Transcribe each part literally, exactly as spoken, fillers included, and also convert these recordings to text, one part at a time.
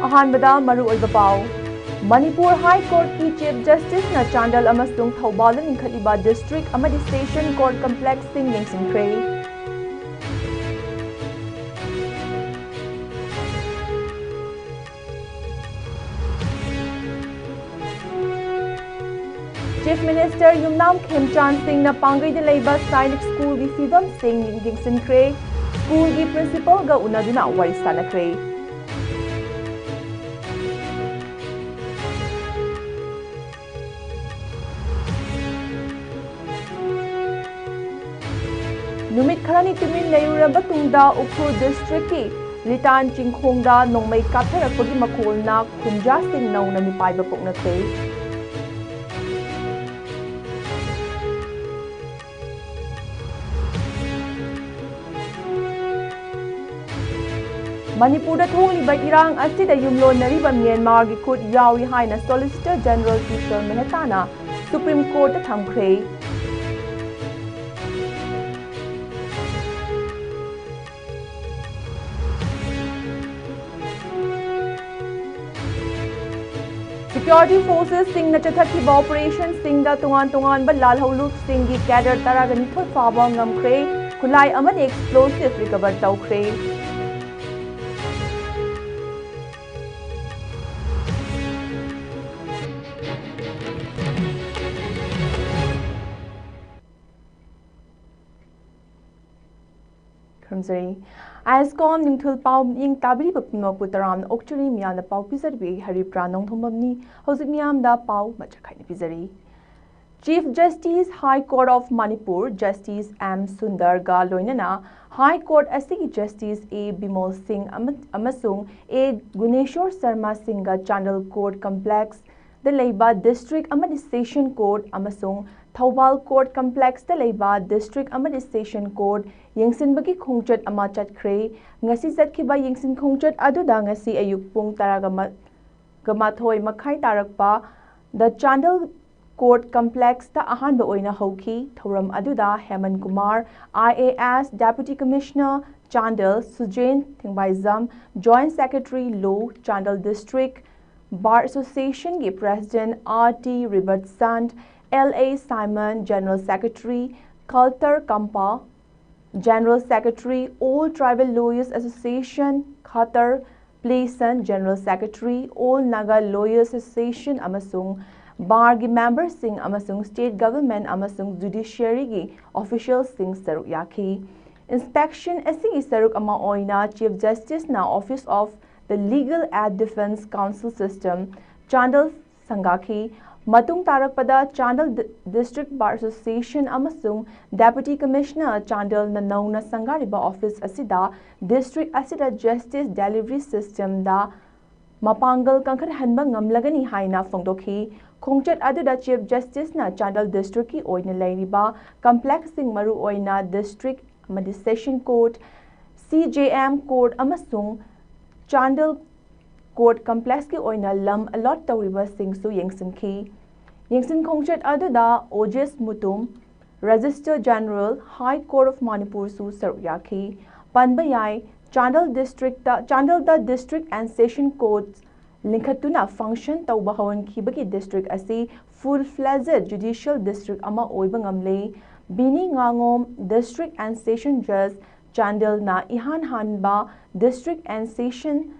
ꯑꯍꯥꯟꯕꯗ ꯃꯔꯨꯑꯣꯏꯕ ꯄꯥꯎ꯫ ꯃꯅꯤꯄꯨꯔ ꯍꯥꯏ ꯀꯣꯔꯠꯀꯤ ꯆꯤꯐ ꯖꯁꯇꯤꯁꯅ ꯆꯥꯟꯗꯦꯜ ꯑꯃꯁꯨꯡ ꯊꯧꯕꯥꯜꯗ ꯂꯤꯡꯈꯠꯂꯤꯕ ꯗꯤꯁꯇ꯭ꯔꯤꯛ ꯑꯃꯗꯤ ꯁꯦꯁꯟ ꯀꯣꯔꯠ ꯀꯝꯄ꯭ꯂꯦꯛꯁꯁꯤꯡ ꯌꯦꯡꯁꯤꯟꯈ꯭ꯔꯦ꯫ ꯆꯤꯐ ꯃꯤꯅꯤꯁꯇꯔ ꯌꯨꯝꯅꯥꯝ ꯈꯦꯝꯆꯥꯟ ꯁꯤꯡꯅ ꯄꯥꯡꯒꯩꯗ ꯂꯩꯕ ꯁꯥꯏꯅꯤꯛ ꯁ꯭ꯀꯨꯜꯒꯤ ꯐꯤꯕꯝꯁꯤꯡ ꯌꯦꯡꯁꯤꯟꯈ꯭ꯔꯦ꯫ ꯁ꯭ꯀꯨꯜꯒꯤ ꯄ꯭ꯔꯤꯟꯁꯤꯄꯜꯒ ꯎꯅꯗꯨꯅ ꯋꯥꯔꯤ ꯁꯥꯟꯅꯈ꯭ꯔꯦ꯫ ꯅꯨꯃꯤꯠ ꯈꯔꯅꯤ ꯇꯨꯃꯤꯟ ꯂꯩꯔꯨꯔꯕ ꯇꯨꯡꯗ ꯎꯈ꯭ꯔꯨꯜ ꯗꯤꯁꯇ꯭ꯔꯤꯛꯀꯤ ꯂꯤꯇꯥꯟ ꯆꯤꯡꯈꯣꯡꯗ ꯅꯣꯡꯃꯩ ꯀꯥꯞꯊꯔꯛꯄꯒꯤ ꯃꯈꯣꯜꯅ ꯈꯨꯟꯖꯥꯁꯤꯡ ꯅꯧꯅ ꯃꯤꯄꯥꯏꯕ ꯄꯣꯛꯅꯈ꯭ꯔꯦ꯫ ꯃꯅꯤꯄꯨꯔꯗ ꯊꯣꯛꯂꯤꯕ ꯏꯔꯥꯡ ꯑꯁꯤꯗ ꯌꯨꯝꯂꯣꯟꯅꯔꯤꯕ ꯃ꯭ꯌꯥꯟꯃꯥꯔꯒꯤ ꯈꯨꯠ ꯌꯥꯎꯏ ꯍꯥꯏꯅ ꯁꯣꯂꯤꯁꯤꯇꯔ ꯖꯦꯅꯔꯦꯜ ꯀꯤꯁꯣꯔ ꯃꯦꯍꯇꯥꯅ ꯁꯨꯄ꯭ꯔꯤꯝ ꯀꯣꯔꯠꯇ ꯊꯝꯈ꯭ꯔꯦ꯫ ꯁꯤꯀ꯭ꯌꯣꯔꯤꯇꯤ ꯐꯣꯔꯁꯦꯁꯁꯤꯡꯅ ꯆꯠꯊꯈꯤꯕ ꯑꯣꯄꯔꯦꯁꯟꯁꯤꯡꯗ ꯇꯣꯉꯥꯟ ꯇꯣꯉꯥꯟꯕ ꯂꯥꯜꯍꯧꯂꯨꯞꯁꯤꯡꯒꯤ ꯀꯦꯗꯔ ꯇꯔꯥꯒ ꯅꯤꯊꯣꯏ ꯐꯥꯕ ꯉꯝꯈ꯭ꯔꯦ꯫ ꯈꯨꯠꯂꯥꯏ ꯑꯃꯗꯤ ꯑꯦꯛꯁꯄ꯭ꯂꯣꯁꯤꯚ ꯔꯤꯀꯚꯔ ꯇꯧꯈ꯭ꯔꯦ꯫ ꯈꯨꯔꯨꯝꯖꯔꯤ꯫ ꯑꯥꯏ ꯑꯦꯁ ꯀꯣꯝ ꯅꯤꯡꯊꯤꯜ ꯄꯥꯎ ꯃꯤꯠꯌꯦꯡ ꯇꯥꯕꯤꯔꯤꯕ ꯄꯨꯝꯅꯃꯛꯄꯨ ꯇꯔꯥꯝꯅ ꯑꯣꯛꯆꯔꯤ꯫ ꯃꯤꯌꯥꯝꯅ ꯄꯥꯎ ꯄꯤꯖꯔꯤꯕ ꯑꯩ ꯍꯔꯤꯄ꯭ꯔꯥ ꯅꯣꯡꯊꯣꯝꯕꯝꯅꯤ꯫ ꯍꯧꯖꯤꯛ ꯃꯤꯌꯥꯝꯗ ꯄꯥꯎ ꯃꯆꯥ ꯈꯥꯏꯅ ꯄꯤꯖꯔꯤ꯫ Chief justice high court of Manipur justice M ꯁꯨꯟꯗꯔꯒ ꯂꯣꯏꯅꯅ ꯍꯥꯏ ꯀꯣꯔꯠ ꯑꯁꯤꯒꯤ ꯖꯁꯇꯤꯁ ꯑꯦ ꯕꯤꯃꯣꯜ ꯁꯤꯡ ꯑꯃ-, ꯑꯃꯁꯨꯡ ꯑꯦ ꯒꯨꯅꯦꯁꯣꯔ ꯁꯔꯃꯥ ꯁꯤꯡꯒ ꯆꯥꯟꯗꯦꯜ ꯀꯣꯔꯠ ꯀꯝꯄ꯭ꯂꯦꯛꯁ ꯗ ꯂꯩꯕ ꯗꯤꯁꯇ꯭ꯔꯤꯛ ꯑꯃꯗꯤ ꯁꯦꯁꯟ ꯀꯣꯔꯠ ꯑꯃꯁꯨꯡ ꯊꯧꯕꯥꯜ ꯀꯣꯔꯠ ꯀꯝꯄ꯭ꯂꯦꯛꯁꯇ ꯂꯩꯕ ꯗꯤꯁꯇ꯭ꯔꯤꯛ ꯑꯃꯗꯤ ꯁꯦꯁꯟ ꯀꯣꯔꯠ ꯌꯦꯡꯁꯤꯟꯕꯒꯤ ꯈꯣꯡꯆꯠ ꯑꯃ ꯆꯠꯈ꯭ꯔꯦ꯫ ꯉꯁꯤ ꯆꯠꯈꯤꯕ ꯌꯦꯡꯁꯤꯟ ꯈꯣꯡꯆꯠ ꯑꯗꯨꯗ ꯉꯁꯤ ꯑꯌꯨꯛ ꯄꯨꯡ ꯇꯔꯥꯒ ꯃ-, ꯒ ꯃꯥꯊꯣꯏ ꯃꯈꯥꯏ ꯇꯥꯔꯛꯄ ꯗ ꯆꯥꯟꯗꯦꯜ ꯀꯣꯔꯠ ꯀꯝꯄ꯭ꯂꯦꯛꯁꯇ ꯑꯍꯥꯟꯕ ꯑꯣꯏꯅ ꯍꯧꯈꯤ꯫ ꯊꯧꯔꯝ ꯑꯗꯨꯗ Heman Kumar, I A S, deputy commissioner Chandel, Sujen Thingbaijam, Joint Secretary Law, Chandel District Bar Association ꯒꯤ President R T Robertson, L A Simon, General Secretary, Kaltar Kampa, General Secretary, All Tribal Lawyers Association, Khatar Pleason, General Secretary, All Naga Lawyers Association ꯑꯃꯁꯨꯡ ꯕꯥꯔꯒꯤ ꯃꯦꯝꯕꯔꯁꯤꯡ ꯑꯃꯁꯨꯡ state government ꯑꯃꯁꯨꯡ judiciaryꯒꯤ officialꯁꯤꯡ ꯁꯔꯨꯛ ꯌꯥꯈꯤ꯫ Inspection ꯑꯁꯤꯒꯤ ꯁꯔꯨꯛ ꯑꯃ ꯑꯣꯏꯅ Chief Justiceꯅ Office of the Legal Aid Defense Counsel System, Chandel ꯁꯪꯒꯥꯈꯤ꯫ ꯃꯇꯨꯡ ꯇꯥꯔꯛꯄꯗ ꯆꯥꯟꯗꯦꯜ ꯗꯤ-, District Bar Association ꯑꯃꯁꯨꯡ Deputy Commissioner ꯆꯥꯟꯗꯦꯜꯅ ꯅꯧꯅ ꯁꯪꯒꯥꯔꯤꯕ office ꯑꯁꯤꯗ district ꯑꯁꯤꯗ justice delivery systemꯗ ꯃꯄꯥꯡꯒꯜ ꯀꯟꯈꯠꯍꯟꯕ ꯉꯝꯂꯒꯅꯤ ꯍꯥꯏꯅ ꯐꯣꯡꯗꯣꯛꯈꯤ꯫ ꯈꯣꯡꯆꯠ ꯑꯗꯨꯗ Chief Justiceꯅ ꯆꯥꯟꯗꯦꯜ districtꯀꯤ ꯑꯣꯏꯅ ꯂꯩꯔꯤꯕ complexꯁꯤꯡ, ꯃꯔꯨꯑꯣꯏꯅ district ꯑꯃꯗꯤ session court, C J M court ꯑꯃꯁꯨꯡ ꯆꯥꯟꯗꯦꯜ court complexꯀꯤ ꯑꯣꯏꯅ ꯂꯝ allot ꯇꯧꯔꯤꯕꯁꯤꯡꯁꯨ ꯌꯦꯡꯁꯤꯟꯈꯤ꯫ ꯌꯦꯡꯁꯤꯟ ꯈꯣꯡꯆꯠ ꯑꯗꯨꯗ ꯑꯣꯖꯦꯁ Mutum, Registrar General, High Court of Manipurꯁꯨ ꯁꯔꯨꯛ ꯌꯥꯈꯤ꯫ ꯄꯟꯕ ꯌꯥꯏ, Chandel districtꯇ, ꯆꯥꯟꯗꯦꯜꯗ District and Session Courts ꯂꯤꯡꯈꯠꯇꯨꯅ function ꯇꯧꯕ ꯍꯧꯍꯟꯈꯤꯕꯒꯤ district ꯑꯁꯤ full-fledged judicial district ꯑꯃ ꯑꯣꯏꯕ ꯉꯝꯂꯦ꯫ ꯕꯤꯅꯤ ꯉꯥꯉꯣꯝ, District and Session Judge, ꯆꯥꯟꯗꯦꯜꯅ ꯏꯍꯥꯟ ꯍꯥꯟꯕ District and Session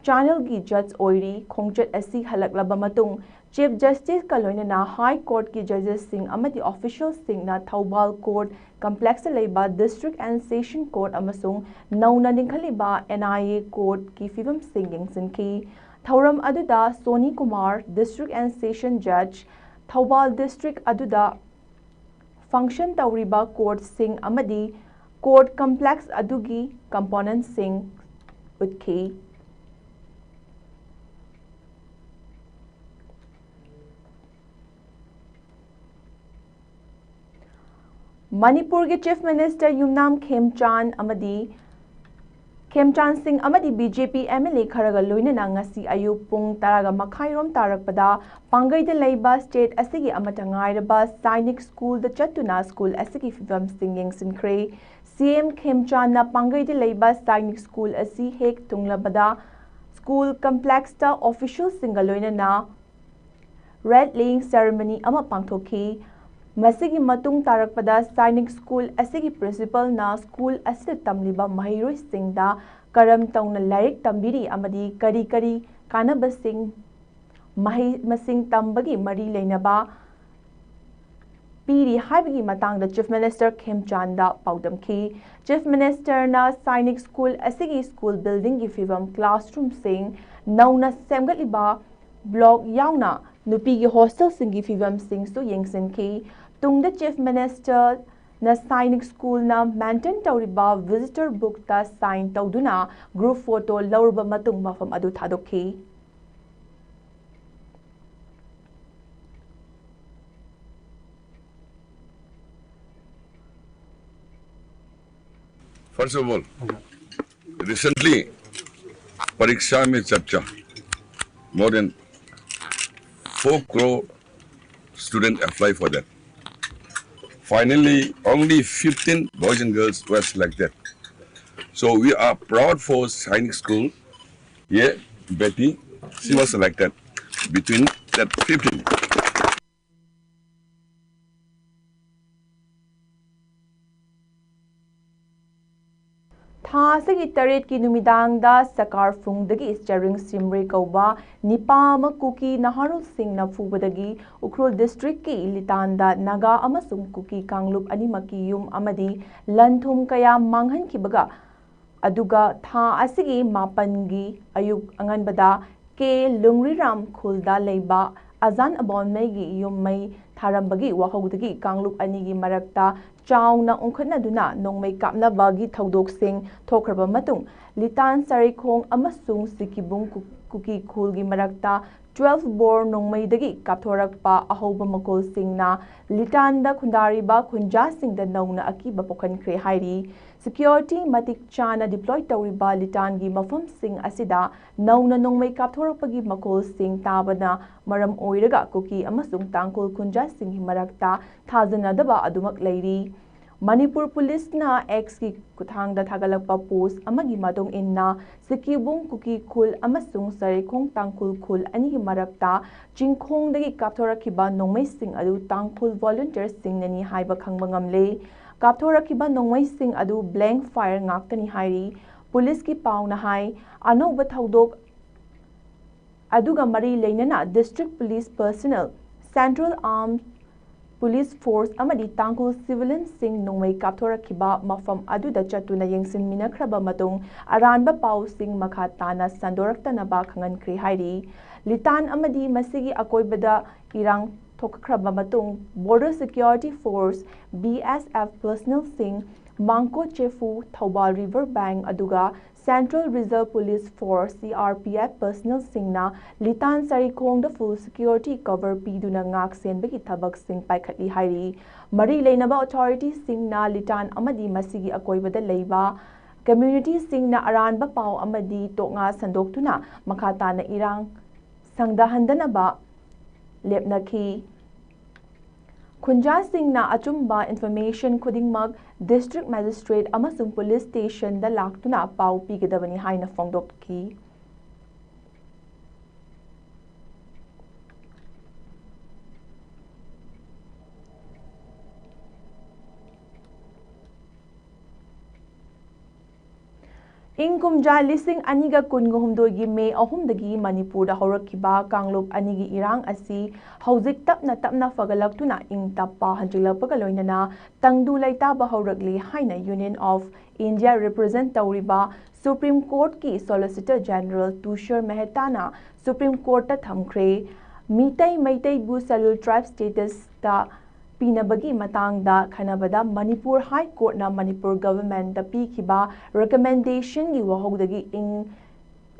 ꯆꯥꯟꯗꯦꯜꯒꯤ judge ꯑꯣꯏꯔꯤ꯫ ꯈꯣꯡꯆꯠ ꯑꯁꯤ ꯍꯜꯂꯛꯂꯕ ꯃꯇꯨꯡ Chief Justiceꯀ ꯂꯣꯏꯅꯅ High Courtꯀꯤ judgesꯁꯤꯡ ꯑꯃꯗꯤ officialꯁꯤꯡꯅ ꯊꯧꯕꯥꯜ court complexꯇ ꯂꯩꯕ District and Session Court ꯑꯃꯁꯨꯡ ꯅꯧꯅ ꯂꯤꯡꯈꯠꯂꯤꯕ N I A courtꯀꯤ ꯐꯤꯕꯝꯁꯤꯡ ꯌꯦꯡꯁꯤꯟꯈꯤ꯫ ꯊꯧꯔꯝ ꯑꯗꯨꯗ Soni Kumar, District and Session Judge, Thoubal district ꯑꯗꯨꯗ function ꯇꯧꯔꯤꯕ courtꯁꯤꯡ ꯑꯃꯗꯤ court complex ꯑꯗꯨꯒꯤ componentꯁꯤꯡ ꯎꯠꯈꯤ꯫ ꯃꯅꯤꯄꯨꯔꯒꯤ Chief Minister ꯌꯨꯝꯅꯥꯝ ꯈꯦꯝꯆꯥꯟ ꯑꯃꯗꯤ ꯈꯦꯝꯆꯥꯟ ꯁꯤꯡ ꯑꯃꯗꯤ B J P M L A ꯈꯔꯒ ꯂꯣꯏꯅꯅ ꯉꯁꯤ ꯑꯌꯨꯛ ꯄꯨꯡ ꯇꯔꯥꯒ ꯃꯈꯥꯏꯔꯣꯝ ꯇꯥꯔꯛꯄꯗ ꯄꯥꯡꯒꯩꯗ ꯂꯩꯕ state ꯑꯁꯤꯒꯤ ꯑꯃꯠꯇ ꯉꯥꯏꯔꯕ ꯁꯥꯏꯅꯤꯛ schoolꯗ ꯆꯠꯇꯨꯅ school ꯑꯁꯤꯒꯤ ꯐꯤꯕꯝꯁꯤꯡ ꯌꯦꯡꯁꯤꯟꯈ꯭ꯔꯦ꯫ ꯁꯤ ꯑꯦꯝ ꯈꯦꯝꯆꯥꯟꯅ ꯄꯥꯡꯒꯩꯗ ꯂꯩꯕ ꯁꯥꯏꯅꯤꯛ ꯁ꯭ꯀꯨꯜ ꯑꯁꯤ ꯍꯦꯛ ꯊꯨꯡꯂꯕꯗ ꯁ꯭ꯀꯨꯜ ꯀꯝꯄ꯭ꯂꯦꯛꯁꯇ ꯑꯣꯐꯤꯁꯤꯌꯦꯜꯁꯤꯡꯒ ꯂꯣꯏꯅꯅ red laying ceremony ꯑꯃ ꯄꯥꯡꯊꯣꯛꯈꯤ꯫ ꯃꯁꯤꯒꯤ ꯃꯇꯨꯡ ꯇꯥꯔꯛꯄꯗ ꯁꯥꯏꯅꯤꯛ ꯁ꯭ꯀꯨꯜ ꯑꯁꯤꯒꯤ ꯄ꯭ꯔꯤꯟꯁꯤꯄꯜꯅ ꯁ꯭ꯀꯨꯜ ꯑꯁꯤꯗ ꯇꯝꯂꯤꯕ ꯃꯍꯩꯔꯣꯏꯁꯤꯡꯗ ꯀꯔꯝ ꯇꯧꯅ ꯂꯥꯏꯔꯤꯛ ꯇꯝꯕꯤꯔꯤ ꯑꯃꯗꯤ ꯀꯔꯤ ꯀꯔꯤ ꯀꯥꯟꯅꯕꯁꯤꯡ ꯃꯍꯩ ꯃꯁꯤꯡ ꯇꯝꯕꯒꯤ ꯃꯔꯤ ꯂꯩꯅꯕ ꯄꯤꯔꯤ ꯍꯥꯏꯕꯒꯤ ꯃꯇꯥꯡꯗ ꯆꯤꯐ ꯃꯤꯅꯤꯁꯇꯔ ꯈꯦꯝꯆꯥꯟꯗ ꯄꯥꯎꯗꯝꯈꯤ꯫ ꯆꯤꯐ ꯃꯤꯅꯤꯁꯇꯔꯅ ꯁꯥꯏꯅꯤꯛ ꯁ꯭ꯀꯨꯜ ꯑꯁꯤꯒꯤ ꯁ꯭ꯀꯨꯜ ꯕꯤꯜꯗꯤꯡꯒꯤ ꯐꯤꯕꯝ, ꯀ꯭ꯂꯥꯁꯔꯨꯝꯁꯤꯡ, ꯅꯧꯅ ꯁꯦꯝꯒꯠꯂꯤꯕ ꯕ꯭ꯂꯣꯛ ꯌꯥꯎꯅ ꯅꯨꯄꯤꯒꯤ ꯍꯣꯁꯇꯦꯜꯁꯤꯡꯒꯤ ꯐꯤꯕꯝꯁꯤꯡꯁꯨ ꯌꯦꯡꯁꯤꯟꯈꯤ꯫ ꯇꯨꯡꯗ ꯆꯤꯐ ꯃꯤꯅꯤꯁꯇꯔꯅ ꯁꯥꯏꯅꯤꯛ ꯁ꯭ꯀꯨꯜꯅ ꯃꯦꯟꯇꯦꯟ ꯇꯧꯔꯤꯕ ꯚꯤꯖꯤꯇꯔ ꯕꯨꯛꯇ ꯁꯥꯏꯟ ꯇꯧꯗꯨꯅ ꯒ꯭ꯔꯨꯞ ꯐꯣꯇꯣ ꯂꯧꯔꯕ ꯃꯇꯨꯡ ꯃꯐꯝ ꯑꯗꯨ ꯊꯥꯗꯣꯛꯈꯤ꯫ First of all, recently, Pariksha Mein Charcha, more than four crore students apply for that. Finally, only fifteen boys and girls were selected. So we are proud for Sainik School. Yeah, Betty, she was selected between that fifteen. ꯊꯥ ꯑꯁꯤꯒꯤ ꯇꯔꯦꯠꯀꯤ ꯅꯨꯃꯤꯗꯥꯡꯗ ꯁꯀꯥꯔꯐꯨꯡꯗꯒꯤ ꯆꯔꯤꯡ ꯁꯤꯝꯔꯦ ꯀꯧꯕ ꯅꯤꯄꯥ ꯑꯃ ꯀꯨꯀꯤ ꯅꯍꯥꯔꯣꯜꯁꯤꯡꯅ ꯐꯨꯕꯗꯒꯤ ꯎꯈ꯭ꯔꯨꯜ ꯗꯤꯁꯇ꯭ꯔꯤꯛꯀꯤ ꯂꯤꯇꯥꯟꯗ ꯅꯥꯒꯥ ꯑꯃꯁꯨꯡ ꯀꯨꯀꯤ ꯀꯥꯡꯂꯨꯞ ꯑꯅꯤꯃꯛꯀꯤ ꯌꯨꯝ ꯑꯃꯗꯤ ꯂꯟ ꯊꯨꯝ ꯀꯌꯥ ꯃꯥꯡꯍꯟꯈꯤꯕꯒ, ꯑꯗꯨꯒ ꯊꯥ ꯑꯁꯤꯒꯤ ꯃꯥꯄꯟꯒꯤ ꯑꯌꯨꯛ ꯑꯉꯟꯕꯗ ꯀꯦ ꯂꯨꯡꯔꯤꯔꯥꯝ ꯈꯨꯜꯗ ꯂꯩꯕ ꯑꯖꯥꯟ ꯑꯕꯣꯟꯃꯩꯒꯤ ꯌꯨꯝ ꯃꯩ ꯊꯥꯔꯝꯕꯒꯤ ꯋꯥꯍꯧꯗꯒꯤ ꯀꯥꯡꯂꯨꯞ ꯑꯅꯤꯒꯤ ꯃꯔꯛꯇ ꯆꯥꯎꯅ ꯎꯪꯈꯠꯅꯗꯨꯅ ꯅꯣꯡꯃꯩ ꯀꯥꯞꯅꯕꯒꯤ ꯊꯧꯗꯣꯛꯁꯤꯡ ꯊꯣꯛꯈ꯭ꯔꯕ ꯃꯇꯨꯡ, ꯂꯤꯇꯥꯟ ꯆꯔꯩꯈꯣꯡ ꯑꯃꯁꯨꯡ ꯁꯤꯀꯤꯕꯨꯡ ꯀꯨ-, ꯀꯨꯀꯤ ꯈꯨꯜꯒꯤ ꯃꯔꯛꯇ twelve bore ꯅꯣꯡꯃꯩꯗꯒꯤ ꯀꯥꯞꯊꯣꯔꯛꯄ ꯑꯍꯧꯕ ꯃꯈꯣꯜꯁꯤꯡꯅ ꯂꯤꯇꯥꯟꯗ ꯈꯨꯟꯗꯥꯔꯤꯕ ꯈꯨꯟꯖꯥꯁꯤꯡꯗ ꯅꯧꯅ ꯑꯀꯤꯕ ꯄꯣꯛꯍꯟꯈ꯭ꯔꯦ ꯍꯥꯏꯔꯤ꯫ ꯁꯦꯀ꯭ꯌꯨꯔꯤꯇꯤ ꯃꯇꯤꯛ ꯆꯥꯅ ꯗꯤꯄ꯭ꯂꯣꯏ ꯇꯧꯔꯤꯕ ꯂꯤꯇꯥꯟꯒꯤ ꯃꯐꯝꯁꯤꯡ ꯑꯁꯤꯗ ꯅꯧꯅ ꯅꯣꯡꯃꯩ ꯀꯥꯞꯊꯣꯔꯛꯄꯒꯤ ꯃꯈꯣꯜꯁꯤꯡ ꯇꯥꯕꯅ ꯃꯔꯝ ꯑꯣꯏꯔꯒ ꯀꯨꯀꯤ ꯑꯃꯁꯨꯡ ꯇꯥꯡꯈꯨꯜ ꯈꯨꯟꯖꯥꯁꯤꯡꯒꯤ ꯃꯔꯛꯇ ꯊꯥꯖꯅꯗꯕ ꯑꯗꯨꯃꯛ ꯂꯩꯔꯤ꯫ ꯃꯅꯤꯄꯨꯔ ꯄꯨꯂꯤꯁꯅ X ꯀꯤ ꯈꯨꯠꯊꯥꯡꯗ ꯊꯥꯒꯠꯂꯛꯄ ꯄꯣꯁ ꯑꯃꯒꯤ ꯃꯇꯨꯡ ꯏꯟꯅ, ꯁꯤꯀꯤꯕꯨꯡ ꯀꯨꯀꯤ ꯈꯨꯜ ꯑꯃꯁꯨꯡ ꯆꯔꯩꯈꯣꯡ ꯇꯥꯡꯈꯨꯜ ꯈꯨꯜ ꯑꯅꯤꯒꯤ ꯃꯔꯛꯇ ꯆꯤꯡꯈꯣꯡꯗꯒꯤ ꯀꯥꯞꯊꯣꯔꯛꯈꯤꯕ ꯅꯣꯡꯃꯩꯁꯤꯡ ꯑꯗꯨ ꯇꯥꯡꯈꯨꯜ ꯚꯣꯂꯨꯟꯇꯤꯌꯔꯁꯤꯡꯅꯅꯤ ꯍꯥꯏꯕ ꯈꯪꯕ ꯉꯝꯂꯦ꯫ ꯀꯥꯞꯊꯣꯔꯛꯈꯤꯕ ꯅꯣꯡꯃꯩꯁꯤꯡ ꯑꯗꯨ ꯕ꯭ꯂꯦꯡ ꯐꯥꯌꯔ ꯉꯥꯛꯇꯅꯤ ꯍꯥꯏꯔꯤ꯫ ꯄꯨꯂꯤꯁꯀꯤ ꯄꯥꯎꯅ ꯍꯥꯏ, ꯑꯅꯧꯕ ꯊꯧꯗꯣꯛ ꯑꯗꯨꯒ ꯃꯔꯤ ꯂꯩꯅꯅ district police personnel, central armed police force ꯑꯃꯗꯤ ꯇꯥꯡꯈꯨꯜ ꯁꯤꯚꯤꯂꯤꯌꯟꯁꯤꯡ ꯅꯣꯡꯃꯩ ꯀꯥꯞꯊꯣꯔꯛꯈꯤꯕ ꯃꯐꯝ ꯑꯗꯨꯗ ꯆꯠꯇꯨꯅ ꯌꯦꯡꯁꯤꯟꯃꯤꯟꯅꯈ꯭ꯔꯕ ꯃꯇꯨꯡ, ꯑꯔꯥꯟꯕ ꯄꯥꯎꯁꯤꯡ ꯃꯈꯥ ꯇꯥꯅ ꯁꯟꯗꯣꯔꯛꯇꯅꯕ ꯈꯪꯍꯟꯈ꯭ꯔꯦ ꯍꯥꯏꯔꯤ꯫ ꯂꯤꯇꯥꯟ ꯑꯃꯗꯤ ꯃꯁꯤꯒꯤ ꯑꯀꯣꯏꯕꯗ ꯏꯔꯥꯡ ꯊꯣꯛꯈ꯭ꯔꯕ ꯃꯇꯨꯡ, border security force, B S F, ꯄꯔꯁꯅꯦꯜꯁꯤꯡ, ꯃꯥꯡꯀꯣ ꯆꯦꯐꯨ, ꯊꯧꯕꯥꯜ ꯔꯤꯚꯔ ꯕꯦꯡꯛ, ꯑꯗꯨꯒ central reserve police force, C R P F, ꯄꯔꯁꯅꯦꯜꯁꯤꯡꯅ ꯂꯤꯇꯥꯟ ꯆꯔꯩꯈꯣꯡꯗ ꯐꯨꯜ ꯁꯦꯀ꯭ꯌꯨꯔꯤꯇꯤ ꯀꯚꯔ ꯄꯤꯗꯨꯅ ꯉꯥꯛ ꯁꯦꯟꯕꯒꯤ ꯊꯕꯛꯁꯤꯡ ꯄꯥꯏꯈꯠꯂꯤ ꯍꯥꯏꯔꯤ꯫ ꯃꯔꯤ ꯂꯩꯅꯕ ꯑꯣꯊꯣꯔꯤꯇꯤꯁꯤꯡꯅ ꯂꯤꯇꯥꯟ ꯑꯃꯗꯤ ꯃꯁꯤꯒꯤ ꯑꯀꯣꯏꯕꯗ ꯂꯩꯕ ꯀꯝꯃ꯭ꯌꯨꯅꯤꯇꯤꯁꯤꯡꯅ ꯑꯔꯥꯟꯕ ꯄꯥꯎ ꯑꯃꯗꯤ ꯇꯣꯛꯉꯥ ꯁꯟꯗꯣꯛꯇꯨꯅ ꯃꯈꯥ ꯇꯥꯅ ꯏꯔꯥꯡ ꯁꯪꯗꯍꯟꯗꯅꯕ ꯂꯦꯞꯅꯈꯤ꯫ ꯈꯨꯟꯖꯥꯁꯤꯡꯅ ꯑꯆꯨꯝꯕ ꯏꯟꯐꯣꯔꯃꯦꯁꯟ ꯈꯨꯗꯤꯡꯃꯛ ꯗꯤꯁꯇ꯭ꯔꯤꯛ ꯃꯦꯖꯤꯁꯇ꯭ꯔꯦꯠ ꯑꯃꯁꯨꯡ ꯄꯨꯂꯤꯁ ꯁ꯭ꯇꯦꯁꯟꯗ ꯂꯥꯛꯇꯨꯅ ꯄꯥꯎ ꯄꯤꯒꯗꯕꯅꯤ ꯍꯥꯏꯅ ꯐꯣꯡꯗꯣꯛꯈꯤ꯫ ꯏꯪ ꯀꯨꯝꯖꯥ ꯂꯤꯁꯤꯡ ꯑꯅꯤꯒ ꯀꯨꯟꯒ ꯍꯨꯝꯗꯣꯏꯒꯤ ꯃꯦ ꯑꯍꯨꯝꯗꯒꯤ ꯃꯅꯤꯄꯨꯔꯗ ꯍꯧꯔꯛꯈꯤꯕ ꯀꯥꯡꯂꯨꯞ ꯑꯅꯤꯒꯤ ꯏꯔꯥꯡ ꯑꯁꯤ ꯍꯧꯖꯤꯛ ꯇꯞꯅ ꯇꯞꯅ ꯐꯒꯠꯂꯛꯇꯨꯅ ꯏꯪ ꯇꯞꯄ ꯍꯟꯖꯤꯜꯂꯛꯄꯒ ꯂꯣꯏꯅꯅ ꯇꯪꯗꯨ ꯂꯩꯇꯥꯕ ꯍꯧꯔꯛꯂꯤ ꯍꯥꯏꯅ Union of India represent ꯇꯧꯔꯤꯕ ꯁꯨꯄ꯭ꯔꯤꯝ ꯀꯣꯔꯠꯀꯤ ꯁꯣꯂꯤꯁꯤꯇꯔ ꯖꯦꯅꯔꯦꯜ ꯇꯨꯁꯥꯔ ꯃꯦꯍꯇꯥꯅ ꯁꯨꯄ꯭ꯔꯤꯝ ꯀꯣꯔꯠꯇ ꯊꯝꯈ꯭ꯔꯦ꯫ ꯃꯤꯇꯩ ꯃꯩꯇꯩꯕꯨ ꯁꯦꯗ꯭ꯌꯨꯜ ꯇ꯭ꯔꯥꯏꯕ ꯁ꯭ꯇꯦꯇꯁꯇ ꯄꯤꯅꯕꯒꯤ ꯃꯇꯥꯡꯗ ꯈꯟꯅꯕꯗ ꯃꯅꯤꯄꯨꯔ ꯍꯥꯏ ꯀꯣꯔꯠꯅ ꯃꯅꯤꯄꯨꯔ ꯒꯚꯔꯟꯃꯦꯟꯠꯇ ꯄꯤꯈꯤꯕ ꯔꯤꯀꯃꯦꯟꯗꯦꯁꯟꯒꯤ ꯋꯥꯍꯧꯗꯒꯤ ꯏꯪ,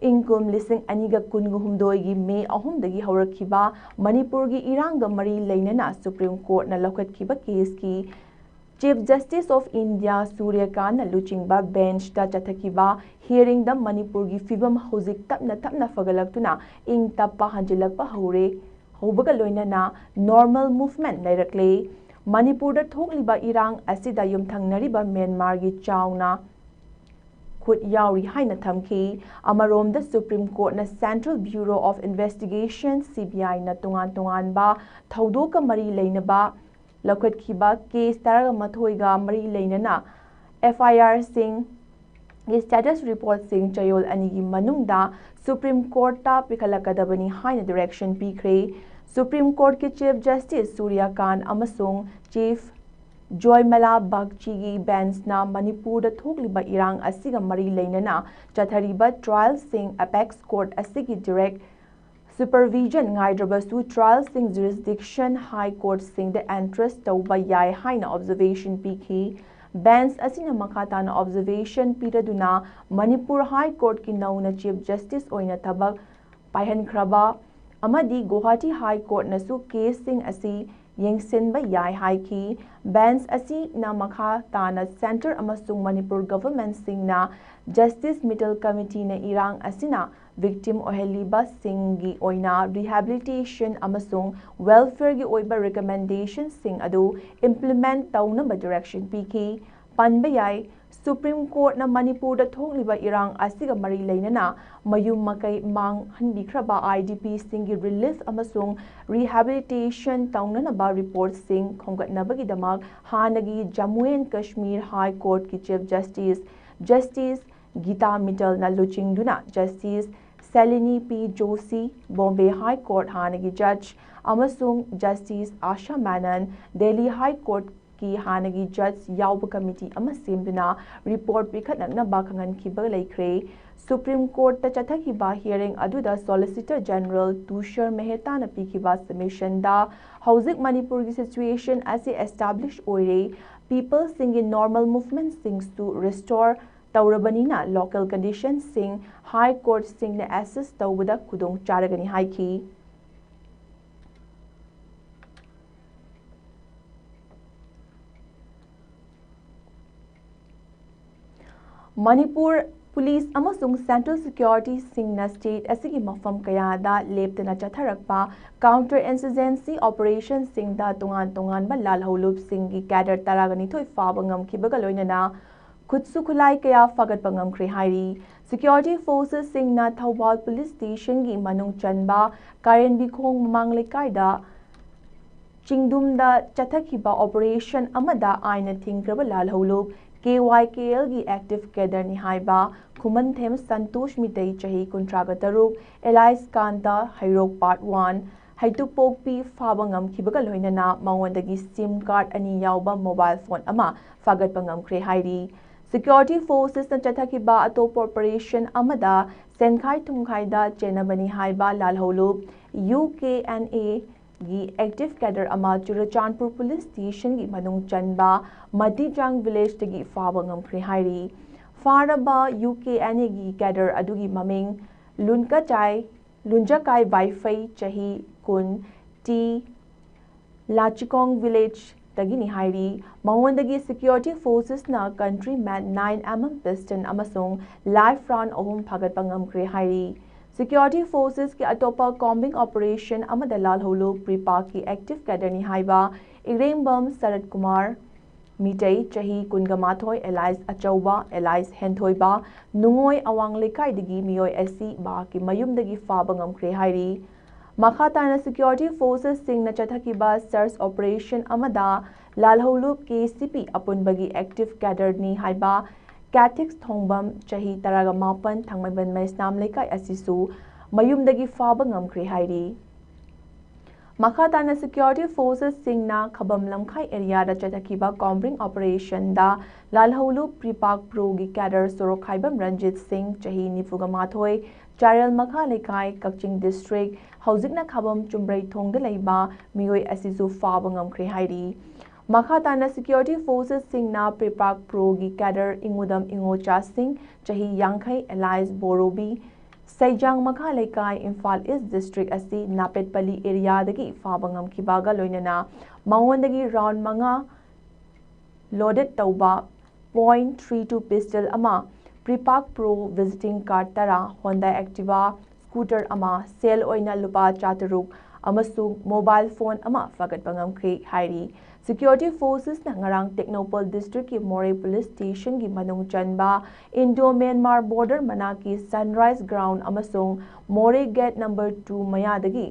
ꯏꯪ ꯀꯨꯝ ꯂꯤꯁꯤꯡ ꯑꯅꯤꯒ ꯀꯨꯟꯒ ꯍꯨꯝꯗꯣꯏꯒꯤ ꯃꯦ ꯑꯍꯨꯝꯗꯒꯤ ꯍꯧꯔꯛꯈꯤꯕ ꯃꯅꯤꯄꯨꯔꯒꯤ ꯏꯔꯥꯡꯒ ꯃꯔꯤ ꯂꯩꯅꯅ ꯁꯨꯄ꯭ꯔꯤꯝ ꯀꯣꯔꯠꯅ ꯂꯧꯈꯠꯈꯤꯕ ꯀꯦꯁꯀꯤ Chief Justice of India ꯁꯨꯔ꯭ꯌꯀꯥꯟꯠꯅ ꯂꯨꯆꯤꯡꯕ ꯕꯦꯟꯆꯇ ꯆꯠꯊꯈꯤꯕ ꯍꯤꯌꯔꯤꯡꯗ ꯃꯅꯤꯄꯨꯔꯒꯤ ꯐꯤꯕꯝ ꯍꯧꯖꯤꯛ ꯇꯞꯅ ꯇꯞꯅ ꯐꯒꯠꯂꯛꯇꯨꯅ ꯏꯪ ꯇꯞꯄ ꯍꯟꯖꯤꯜꯂꯛꯄ ꯍꯧꯔꯦ, ꯍꯧꯕꯒ ꯂꯣꯏꯅꯅ ꯅꯣꯔꯃꯦꯜ ꯃꯨꯚꯃꯦꯟꯠ ꯂꯩꯔꯛꯂꯦ꯫ ꯃꯅꯤꯄꯨꯔꯗ ꯊꯣꯛꯂꯤꯕ ꯏꯔꯥꯡ ꯑꯁꯤꯗ ꯌꯨꯝꯊꯪꯅꯔꯤꯕ ꯃ꯭ꯌꯥꯟꯃꯥꯔꯒꯤ ꯆꯥꯎꯅ ꯈꯨꯠ ꯌꯥꯎꯔꯤ ꯍꯥꯏꯅ ꯊꯝꯈꯤ꯫ ꯑꯃꯔꯣꯝꯗ, supreme ꯀꯣꯔꯠꯅ Central Bureau of Investigation, C B I ꯅ ꯇꯣꯉꯥꯟ ꯇꯣꯉꯥꯟꯕ ꯊꯧꯗꯣꯛꯀ ꯃꯔꯤ ꯂꯩꯅꯕ ꯂꯧꯈꯠꯈꯤꯕ ꯀꯦꯁ ꯇꯔꯥꯃꯥꯊꯣꯏꯒ ꯃꯔꯤ ꯂꯩꯅꯅ F I R ꯁꯤꯡ status report ꯁꯤꯡ ꯆꯌꯣꯜ ꯑꯅꯤꯒꯤ ꯃꯅꯨꯡꯗ ꯁꯨꯄ꯭ꯔꯤꯝ ꯀꯣꯔꯠꯇ ꯄꯤꯈꯠꯂꯛꯀꯗꯕꯅꯤ ꯍꯥꯏꯅ direction ꯄꯤꯈ꯭ꯔꯦ꯫ ꯁꯨꯄ꯭ꯔꯤꯝ ꯀꯣꯔꯠꯀꯤ Chief Justice ꯁꯨꯔ꯭ꯌꯀꯥꯟ ꯑꯃꯁꯨꯡ Chief ꯖꯣꯏꯃꯂꯥ ꯕꯒꯆꯤꯒꯤ ꯕꯦꯟꯁꯅ ꯃꯅꯤꯄꯨꯔꯗ ꯊꯣꯛꯂꯤꯕ ꯏꯔꯥꯡ ꯑꯁꯤꯒ ꯃꯔꯤ ꯂꯩꯅꯅ ꯆꯠꯊꯔꯤꯕ trial ꯁꯤꯡ apex court ꯑꯁꯤꯒꯤ direct supervision ꯉꯥꯏꯗ꯭ꯔꯕꯁꯨ trial ꯁꯤꯡ jurisdiction high court ꯁꯤꯡꯗ entrust ꯇꯧꯕ ꯌꯥꯏ ꯍꯥꯏꯅ observation ꯄꯤꯈꯤ꯫ ꯕꯦꯟꯁ ꯑꯁꯤꯅ ꯃꯈꯥ ꯇꯥꯅ observation ꯄꯤꯔꯗꯨꯅ ꯃꯅꯤꯄꯨꯔ High Court ꯀꯤ ꯅꯧꯅ Chief Justice ꯑꯣꯏꯅ ꯊꯕꯛ ꯄꯥꯏꯍꯟꯈ꯭ꯔꯕ ꯑꯃꯗꯤ ꯒꯨꯋꯥꯍꯥꯇꯤ High Court ꯅꯁꯨ ꯀꯦꯁꯁꯤꯡ ꯑꯁꯤ ꯌꯦꯡꯁꯤꯟꯕ ꯌꯥꯏ ꯍꯥꯏꯈꯤ꯫ ꯕꯦꯟꯁ ꯑꯁꯤꯅ ꯃꯈꯥ ꯇꯥꯅ centre ꯑꯃꯁꯨꯡ ꯃꯅꯤꯄꯨꯔ government ꯁꯤꯡꯅ Justice Mittal Committee ꯅ ꯏꯔꯥꯡ ꯑꯁꯤꯅ victim ꯑꯣꯏꯍꯜꯂꯤꯕꯁꯤꯡꯒꯤ ꯑꯣꯏꯅ rehabilitation ꯑꯃꯁꯨꯡ welfare ꯒꯤ ꯑꯣꯏꯕ recommendation ꯁꯤꯡ ꯑꯗꯨ implement ꯇꯧꯅꯕ direction ꯄꯤꯈꯤ꯫ ꯄꯟꯕ ꯌꯥꯏ, ꯁꯨꯄ꯭ꯔꯤꯝ ꯀꯣꯔꯠꯅ ꯃꯅꯤꯄꯨꯔꯗ ꯊꯣꯛꯂꯤꯕ ꯏꯔꯥꯡ ꯑꯁꯤꯒ ꯃꯔꯤ ꯂꯩꯅꯅ ꯃꯌꯨꯝ ꯃꯀꯩ ꯃꯥꯡꯍꯟꯕꯤꯈ꯭ꯔꯕ I D P ꯁꯤꯡꯒꯤ relief ꯑꯃꯁꯨꯡ rehabilitation ꯇꯧꯅꯅꯕ report ꯁꯤꯡ ꯈꯣꯝꯒꯠꯅꯕꯒꯤꯗꯃꯛ ꯍꯥꯟꯅꯒꯤ Jammu and Kashmir High Court ꯀꯤ Chief Justice, Justice ꯒꯤꯇꯥ ꯃꯤꯇꯜꯅ ꯂꯨꯆꯤꯡꯗꯨꯅ Justice ꯁꯦꯂꯤꯅꯤ ꯄꯤ ꯖꯣꯁꯤ, Bombay High Court ꯍꯥꯟꯅꯒꯤ judge, ꯑꯃꯁꯨꯡ Justice ꯑꯥꯁꯥ ꯃꯦꯅꯟ, Delhi High Court ꯀꯤ ꯍꯥꯟꯅꯒꯤ judge ꯌꯥꯎꯕ committee ꯑꯃ ꯁꯦꯝꯗꯨꯅ report ꯄꯤꯈꯠꯂꯛꯅꯕ ꯈꯪꯍꯟꯈꯤꯕ ꯂꯩꯈ꯭ꯔꯦ꯫ ꯁꯨꯄ꯭ꯔꯤꯝ ꯀꯣꯔꯠꯇ ꯆꯠꯊꯈꯤꯕ hearing ꯑꯗꯨꯗ Solicitor General ꯇꯨꯁꯥꯔ ꯃꯦꯍꯇꯥꯅ ꯄꯤꯈꯤꯕ submission ꯗ ꯍꯧꯖꯤꯛ ꯃꯅꯤꯄꯨꯔꯒꯤ situation ꯑꯁꯤ establish ꯑꯣꯏꯔꯦ, people ꯁꯤꯡꯒꯤ normal movement ꯁꯤꯡꯁꯨ restore ꯇꯧꯔꯕꯅꯤꯅ local condition ꯁꯤꯡ high court ꯁꯤꯡꯅ assess ꯇꯧꯕꯗ ꯈꯨꯗꯣꯡ ꯆꯥꯔꯒꯅꯤ ꯍꯥꯏꯈꯤ꯫ ꯃꯅꯤꯄꯨꯔ ꯄꯨꯂꯤꯁ ꯑꯃꯁꯨꯡ ꯁꯦꯟꯇ꯭ꯔꯦꯜ ꯁꯦꯀ꯭ꯌꯨꯔꯤꯇꯤꯁꯤꯡꯅ ꯁ꯭ꯇꯦꯠ ꯑꯁꯤꯒꯤ ꯃꯐꯝ ꯀꯌꯥꯗ ꯂꯦꯞꯇꯅ ꯆꯠꯊꯔꯛꯄ ꯀꯥꯎꯟꯇꯔ ꯏꯟꯁꯔꯖꯦꯟꯁꯤ ꯑꯣꯄꯔꯦꯁꯟꯁꯤꯡꯗ ꯇꯣꯉꯥꯟ ꯇꯣꯉꯥꯟꯕ ꯂꯥꯜꯍꯧꯂꯨꯞꯁꯤꯡꯒꯤ ꯀꯦꯗꯔ ꯇꯔꯥꯒ ꯅꯤꯊꯣꯏ ꯐꯥꯕ ꯉꯝꯈꯤꯕꯒ ꯂꯣꯏꯅꯅ ꯈꯨꯠꯁꯨ ꯈꯨꯠꯂꯥꯏ ꯀꯌꯥ ꯐꯥꯒꯠꯄ ꯉꯝꯈ꯭ꯔꯦ ꯍꯥꯏꯔꯤ꯫ ꯁꯦꯀ꯭ꯌꯨꯔꯤꯇꯤ ꯐꯣꯔꯁꯦꯁꯁꯤꯡꯅ ꯊꯧꯕꯥꯜ ꯄꯨꯂꯤꯁ ꯁ꯭ꯇꯦꯁꯟꯒꯤ ꯃꯅꯨꯡ ꯆꯟꯕ ꯀꯥꯔꯦꯟꯕꯤꯈꯣꯡ ꯃꯃꯥꯡ ꯂꯩꯀꯥꯏꯗ ꯆꯤꯡꯗꯨꯝꯗ ꯆꯠꯊꯈꯤꯕ ꯑꯣꯄꯔꯦꯁꯟ ꯑꯃꯗ ꯑꯥꯏꯟꯅ ꯊꯤꯡꯈ꯭ꯔꯕ ꯂꯥꯜꯍꯧꯂꯨꯞ ꯀꯦ ꯋꯥꯏ ꯀꯦ ꯑꯦꯜꯒꯤ ꯑꯦꯛꯇꯤꯚ ꯀꯦꯗꯔꯅꯤ ꯍꯥꯏꯕ ꯈꯨꯃꯟꯊꯦꯝ ꯁꯟꯇꯣꯁ ꯃꯤꯇꯩ, ꯆꯍꯤ ꯀꯨꯟꯊ꯭ꯔꯥꯒ ꯇꯔꯨꯛ, ꯑꯦꯂꯥꯏꯁ ꯀꯥꯟꯇ ꯍꯩꯔꯣꯛ ꯄꯥꯔꯠ ꯋꯥꯟ, ꯍꯩꯇꯨꯞꯄꯣꯛꯄꯤ ꯐꯥꯕ ꯉꯝꯈꯤꯕꯒ ꯂꯣꯏꯅꯅ ꯃꯉꯣꯟꯗꯒꯤ ꯁꯤꯝ ꯀꯥꯔꯗ ꯑꯅꯤ ꯌꯥꯎꯕ ꯃꯣꯕꯥꯏꯜ ꯐꯣꯟ ꯑꯃ ꯐꯥꯒꯠꯄ ꯉꯝꯈ꯭ꯔꯦ ꯍꯥꯏꯔꯤ꯫ ꯁꯦꯀ꯭ꯌꯨꯔꯤꯇꯤ ꯐꯣꯔꯁꯦꯁꯅ ꯆꯠꯊꯈꯤꯕ ꯑꯇꯣꯞꯄ ꯑꯣꯄꯔꯦꯁꯟ ꯑꯃꯗ ꯁꯦꯟꯈꯥꯏ ꯊꯨꯝꯈꯥꯏꯗ ꯆꯦꯟꯅꯕꯅꯤ ꯍꯥꯏꯕ ꯂꯥꯜꯍꯧꯂꯨꯞ ꯌꯨ ꯀꯦ ꯑꯦꯟ ꯑꯦ ꯒꯤ ꯑꯦꯛꯇꯤꯚ ꯀꯦꯗꯔ ꯑꯃ ꯆꯨꯔꯆꯥꯟꯄꯨꯔ ꯄꯨꯂꯤꯁ ꯁ꯭ꯇꯦꯁꯟꯒꯤ ꯃꯅꯨꯡ ꯆꯟꯕ ꯃꯇꯤꯖꯥꯡ ꯚꯤꯂꯦꯖꯇꯒꯤ ꯐꯥꯕ ꯉꯝꯈ꯭ꯔꯦ ꯍꯥꯏꯔꯤ꯫ ꯐꯥꯔꯕ ꯌꯨ ꯀꯦ ꯑꯦꯟ ꯑꯦꯒꯤ ꯀꯦꯗꯔ ꯑꯗꯨꯒꯤ ꯃꯃꯤꯡ ꯂꯨꯟꯀꯆꯥꯏ, ꯂꯨꯟꯖꯀꯥꯏ ꯋꯥꯏꯐꯩ, ꯆꯍꯤ ꯀꯨꯟ, ꯇꯤ ꯂꯥꯆꯤꯀꯣꯡ ꯚꯤꯂꯦꯖꯇꯒꯤꯅꯤ ꯍꯥꯏꯔꯤ꯫ ꯃꯉꯣꯟꯗꯒꯤ ꯁꯦꯀ꯭ꯌꯨꯔꯤꯇꯤ ꯐꯣꯔꯁꯦꯁꯅ ꯀꯟꯇ꯭ꯔꯤ ꯃꯦꯠ ꯅꯥꯏꯟ ꯑꯦꯝ ꯑꯦꯝ ꯄꯤꯁꯇꯟ ꯑꯃꯁꯨꯡ ꯂꯥꯏꯐ ꯔꯥꯎꯟ ꯑꯍꯨꯝ ꯐꯥꯒꯠꯄ ꯉꯝꯈ꯭ꯔꯦ ꯍꯥꯏꯔꯤ꯫ ꯁꯦꯀ꯭ꯌꯨꯔꯤꯇꯤ ꯐꯣꯔꯁꯦꯁꯀꯤ ꯑꯇꯣꯞꯄ ꯀꯣꯝꯕꯤꯡ ꯑꯣꯄꯔꯦꯁꯟ ꯑꯃꯗ ꯂꯥꯜꯍꯧꯂꯨꯞ ꯄ꯭ꯔꯤꯄꯥꯛꯀꯤ ꯑꯦꯛꯇꯤꯚ ꯀꯦꯗꯔꯅꯤ ꯍꯥꯏꯕ ꯏꯔꯦꯡꯕꯝ ꯁꯔꯠ ꯀꯨꯃꯥꯔ ꯃꯤꯇꯩ, ꯆꯍꯤ ꯀꯨꯟꯒ ꯃꯥꯊꯣꯏ, ꯑꯦꯂꯥꯏꯁ ꯑꯆꯧꯕ, ꯑꯦꯂꯥꯏꯁ ꯍꯦꯟꯊꯣꯏꯕ, ꯅꯨꯡꯉꯣꯏ ꯑꯋꯥꯡ ꯂꯩꯀꯥꯏꯗꯒꯤ ꯃꯤꯑꯣꯏ ꯑꯁꯤ ꯃꯍꯥꯛꯀꯤ ꯃꯌꯨꯝꯗꯒꯤ ꯐꯥꯕ ꯉꯝꯈ꯭ꯔꯦ ꯍꯥꯏꯔꯤ꯫ ꯃꯈꯥ ꯇꯥꯅ ꯁꯦꯀ꯭ꯌꯨꯔꯤꯇꯤ ꯐꯣꯔꯁꯦꯁꯁꯤꯡꯅ ꯆꯠꯊꯈꯤꯕ ꯁꯔꯆ ꯑꯣꯄꯔꯦꯁꯟ ꯑꯃꯗ ꯂꯥꯜꯍꯧꯂꯨꯞ ꯀꯦ ꯁꯤ ꯄꯤ ꯑꯄꯨꯟꯕꯒꯤ ꯑꯦꯛꯇꯤꯚ ꯀꯦꯗꯔꯅꯤ ꯍꯥꯏꯕ ꯀꯦꯊꯤꯛꯁ ꯊꯣꯡꯕꯝ, ꯆꯍꯤ ꯇꯔꯥꯒ ꯃꯥꯄꯟ, ꯊꯥꯡꯃꯩꯕꯟ ꯃꯩꯁꯅꯥꯝ ꯂꯩꯀꯥꯏ ꯑꯁꯤꯁꯨ ꯃꯌꯨꯝꯗꯒꯤ ꯐꯥꯕ ꯉꯝꯈ꯭ꯔꯦ ꯍꯥꯏꯔꯤ꯫ ꯃꯈꯥ ꯇꯥꯅ ꯁꯦꯀ꯭ꯌꯨꯔꯤꯇꯤ ꯐꯣꯔꯁꯦꯁꯁꯤꯡꯅ ꯈꯕꯝ ꯂꯝꯈꯥꯏ ꯑꯦꯔꯤꯌꯥꯗ ꯆꯠꯊꯈꯤꯕ ꯀꯣꯝꯕꯤꯡ ꯑꯣꯄꯔꯦꯁꯟꯗ ꯂꯥꯜꯍꯧꯂꯨꯞ ꯄ꯭ꯔꯤꯄꯥꯛ ꯄ꯭ꯔꯣꯒꯤ ꯀꯦꯗꯔ ꯁꯣꯔꯣꯛꯈꯥꯏꯕꯝ ꯔꯟꯖꯤꯠ ꯁꯤꯡ, ꯆꯍꯤ ꯅꯤꯐꯨꯒ ꯃꯥꯊꯣꯏ, ꯆꯥꯔꯦꯜ ꯃꯈꯥ ꯂꯩꯀꯥꯏ, ꯀꯛꯆꯤꯡ ꯗꯤꯁꯇ꯭ꯔꯤꯛ, ꯍꯧꯖꯤꯛꯅ ꯈꯕꯝ ꯆꯨꯝꯕ꯭ꯔꯩꯊꯣꯡꯗ ꯂꯩꯕ ꯃꯤꯑꯣꯏ ꯑꯁꯤꯁꯨ ꯐꯥꯕ ꯉꯝꯈ꯭ꯔꯦ ꯍꯥꯏꯔꯤ꯫ ꯃꯈꯥ ꯇꯥꯅ ꯁꯦꯀ꯭ꯌꯨꯔꯤꯇꯤ ꯐꯣꯔꯁꯦꯁꯁꯤꯡꯅ ꯄ꯭ꯔꯤꯄꯥꯛ ꯄ꯭ꯔꯣꯒꯤ ꯀꯦꯗꯔ ꯏꯉꯨꯗꯝ ꯏꯉꯣꯆꯥꯁꯤꯡ, ꯆꯍꯤ ꯌꯥꯡꯈꯩ, ꯑꯦꯂꯥꯏꯁ ꯕꯣꯔꯣꯕꯤ, ꯁꯩꯖꯥꯡ ꯃꯈꯥ ꯂꯩꯀꯥꯏ, ꯏꯝꯐꯥꯜ ꯏꯁ ꯗꯤꯁꯇ꯭ꯔꯤꯛ ꯑꯁꯤ ꯅꯥꯄꯦꯠꯄꯂꯤ ꯑꯦꯔꯤꯌꯥꯗꯒꯤ ꯐꯥꯕ ꯉꯝꯈꯤꯕꯒ ꯂꯣꯏꯅꯅ ꯃꯉꯣꯟꯗꯒꯤ ꯔꯥꯎꯟ ꯃꯉꯥ ꯂꯣꯗꯦꯗ ꯇꯧꯕ ꯄꯣꯏꯟ ꯊ꯭ꯔꯤ ꯇꯨ ꯄꯤꯁꯇꯜ ꯑꯃ, Repak Pro visiting card ꯇꯔꯥ, Honda Activa scooter ꯑꯃ, ꯁꯦꯜ ꯑꯣꯏꯅ ꯂꯨꯄꯥ ꯆꯥꯇꯔꯨꯛ ꯑꯃꯁꯨꯡ mobile phone ꯑꯃ ꯐꯥꯒꯠꯄ ꯉꯝꯈ꯭ꯔꯦ ꯍꯥꯏꯔꯤ꯫ Security forcesꯅ ꯉꯔꯥꯡ ꯇꯦꯡꯅꯧꯄꯜ districtꯀꯤ ꯃꯣꯔꯦ police stationꯒꯤ ꯃꯅꯨꯡ ꯆꯟꯕ Indo-Myanmar border ꯃꯅꯥꯛꯀꯤ Sunrise Ground ꯑꯃꯁꯨꯡ ꯃꯣꯔꯦ gate number two ꯃꯌꯥꯗꯒꯤ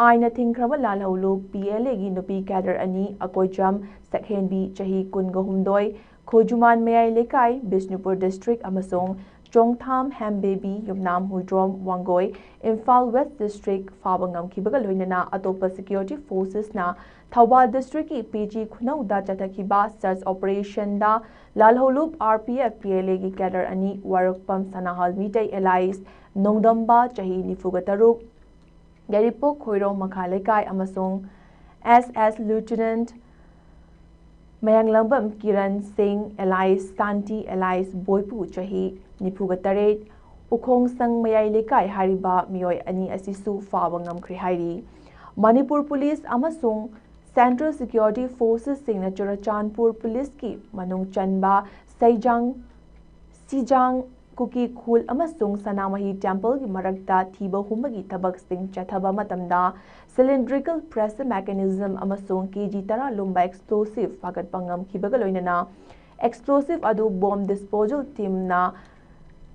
ꯑꯥꯏꯟꯅ ꯊꯤꯡꯈ꯭ꯔꯕ ꯂꯥꯜꯍꯧꯂꯨꯞ PLAꯒꯤ ꯅꯨꯄꯤ cadre ꯑꯅꯤ, ꯑꯀꯣꯏꯖꯝ ꯁꯛꯍꯦꯟꯕꯤ, ꯆꯍꯤ ꯀꯨꯟꯒ ꯍꯨꯝꯗꯣꯏ, ꯈꯣꯖꯨꯃꯥꯟ ꯃꯌꯥꯏ ꯂꯩꯀꯥꯏ, ꯕꯤꯁꯅꯨꯄꯨꯔ district, ꯑꯃꯁꯨꯡ ꯆꯣꯡꯊꯥꯝ ꯍꯦꯝꯕꯦꯕꯤ, ꯌꯨꯝꯅꯥꯝ ꯍꯨꯏꯗ꯭ꯔꯣꯝ ꯋꯥꯡꯒꯣꯏ, ꯏꯝꯐꯥꯜ West district, ꯐꯥꯕ ꯉꯝꯈꯤꯕꯒ ꯂꯣꯏꯅꯅ ꯑꯇꯣꯞꯄ security forcesꯅ Thoubal districtꯀꯤ ꯄꯦꯆꯤ ꯈꯨꯅꯧꯗ ꯆꯠꯊꯈꯤꯕ search operationꯗ ꯂꯥꯜꯍꯧꯂꯨꯞ RPF PLAꯒꯤ cadre ꯑꯅꯤ, ꯋꯥꯔꯛꯄꯝ ꯁꯅꯥꯍꯜ ꯃꯤꯇꯩ alias ꯅꯣꯡꯗꯝꯕ, ꯆꯍꯤ ꯅꯤꯐꯨꯒ ꯇꯔꯨꯛ, ꯌꯥꯏꯔꯤꯄꯣꯛ ꯈꯣꯏꯔꯣꯝ ꯃꯈꯥ ꯂꯩꯀꯥꯏ, ꯑꯃꯁꯨꯡ SS Lieutenant ꯃꯌꯥꯡꯂꯝꯕꯝ ꯀꯤꯔꯟ ꯁꯤꯡ alias ꯁꯥꯟꯇꯤ alias ꯕꯣꯏꯄꯨ, ꯆꯍꯤ ꯅꯤꯐꯨꯒ ꯇꯔꯦꯠ, ꯎꯈꯣꯡꯁꯪ ꯃꯌꯥꯏ ꯂꯩꯀꯥꯏ ꯍꯥꯏꯔꯤꯕ ꯃꯤꯑꯣꯏ ꯑꯅꯤ ꯑꯁꯤꯁꯨ ꯐꯥꯕ ꯉꯝꯈ꯭ꯔꯦ ꯍꯥꯏꯔꯤ꯫ ꯃꯅꯤꯄꯨꯔ police ꯑꯃꯁꯨꯡ central security forcesꯁꯤꯡꯅ ꯆꯨꯔꯆꯥꯟꯄꯨꯔ policeꯀꯤ ꯃꯅꯨꯡ ꯆꯟꯕ ꯁꯩꯖꯥꯡ, ꯁꯤꯖꯥꯡ, ꯀꯨꯀꯤ ꯈꯨꯜ ꯑꯃꯁꯨꯡ ꯁꯅꯥꯃꯍꯤ templeꯒꯤ ꯃꯔꯛꯇ ꯊꯤꯕ ꯍꯨꯝꯕꯒꯤ ꯊꯕꯛꯁꯤꯡ ꯆꯠꯊꯕ ꯃꯇꯝꯗ cylindrical pressure mechanism ꯑꯃꯁꯨꯡ KG ꯇꯔꯥ ꯂꯨꯝꯕ explosive ꯐꯥꯒꯠꯄ ꯉꯝꯈꯤꯕꯒ ꯂꯣꯏꯅꯅ explosive ꯑꯗꯨ bomb disposal teamꯅ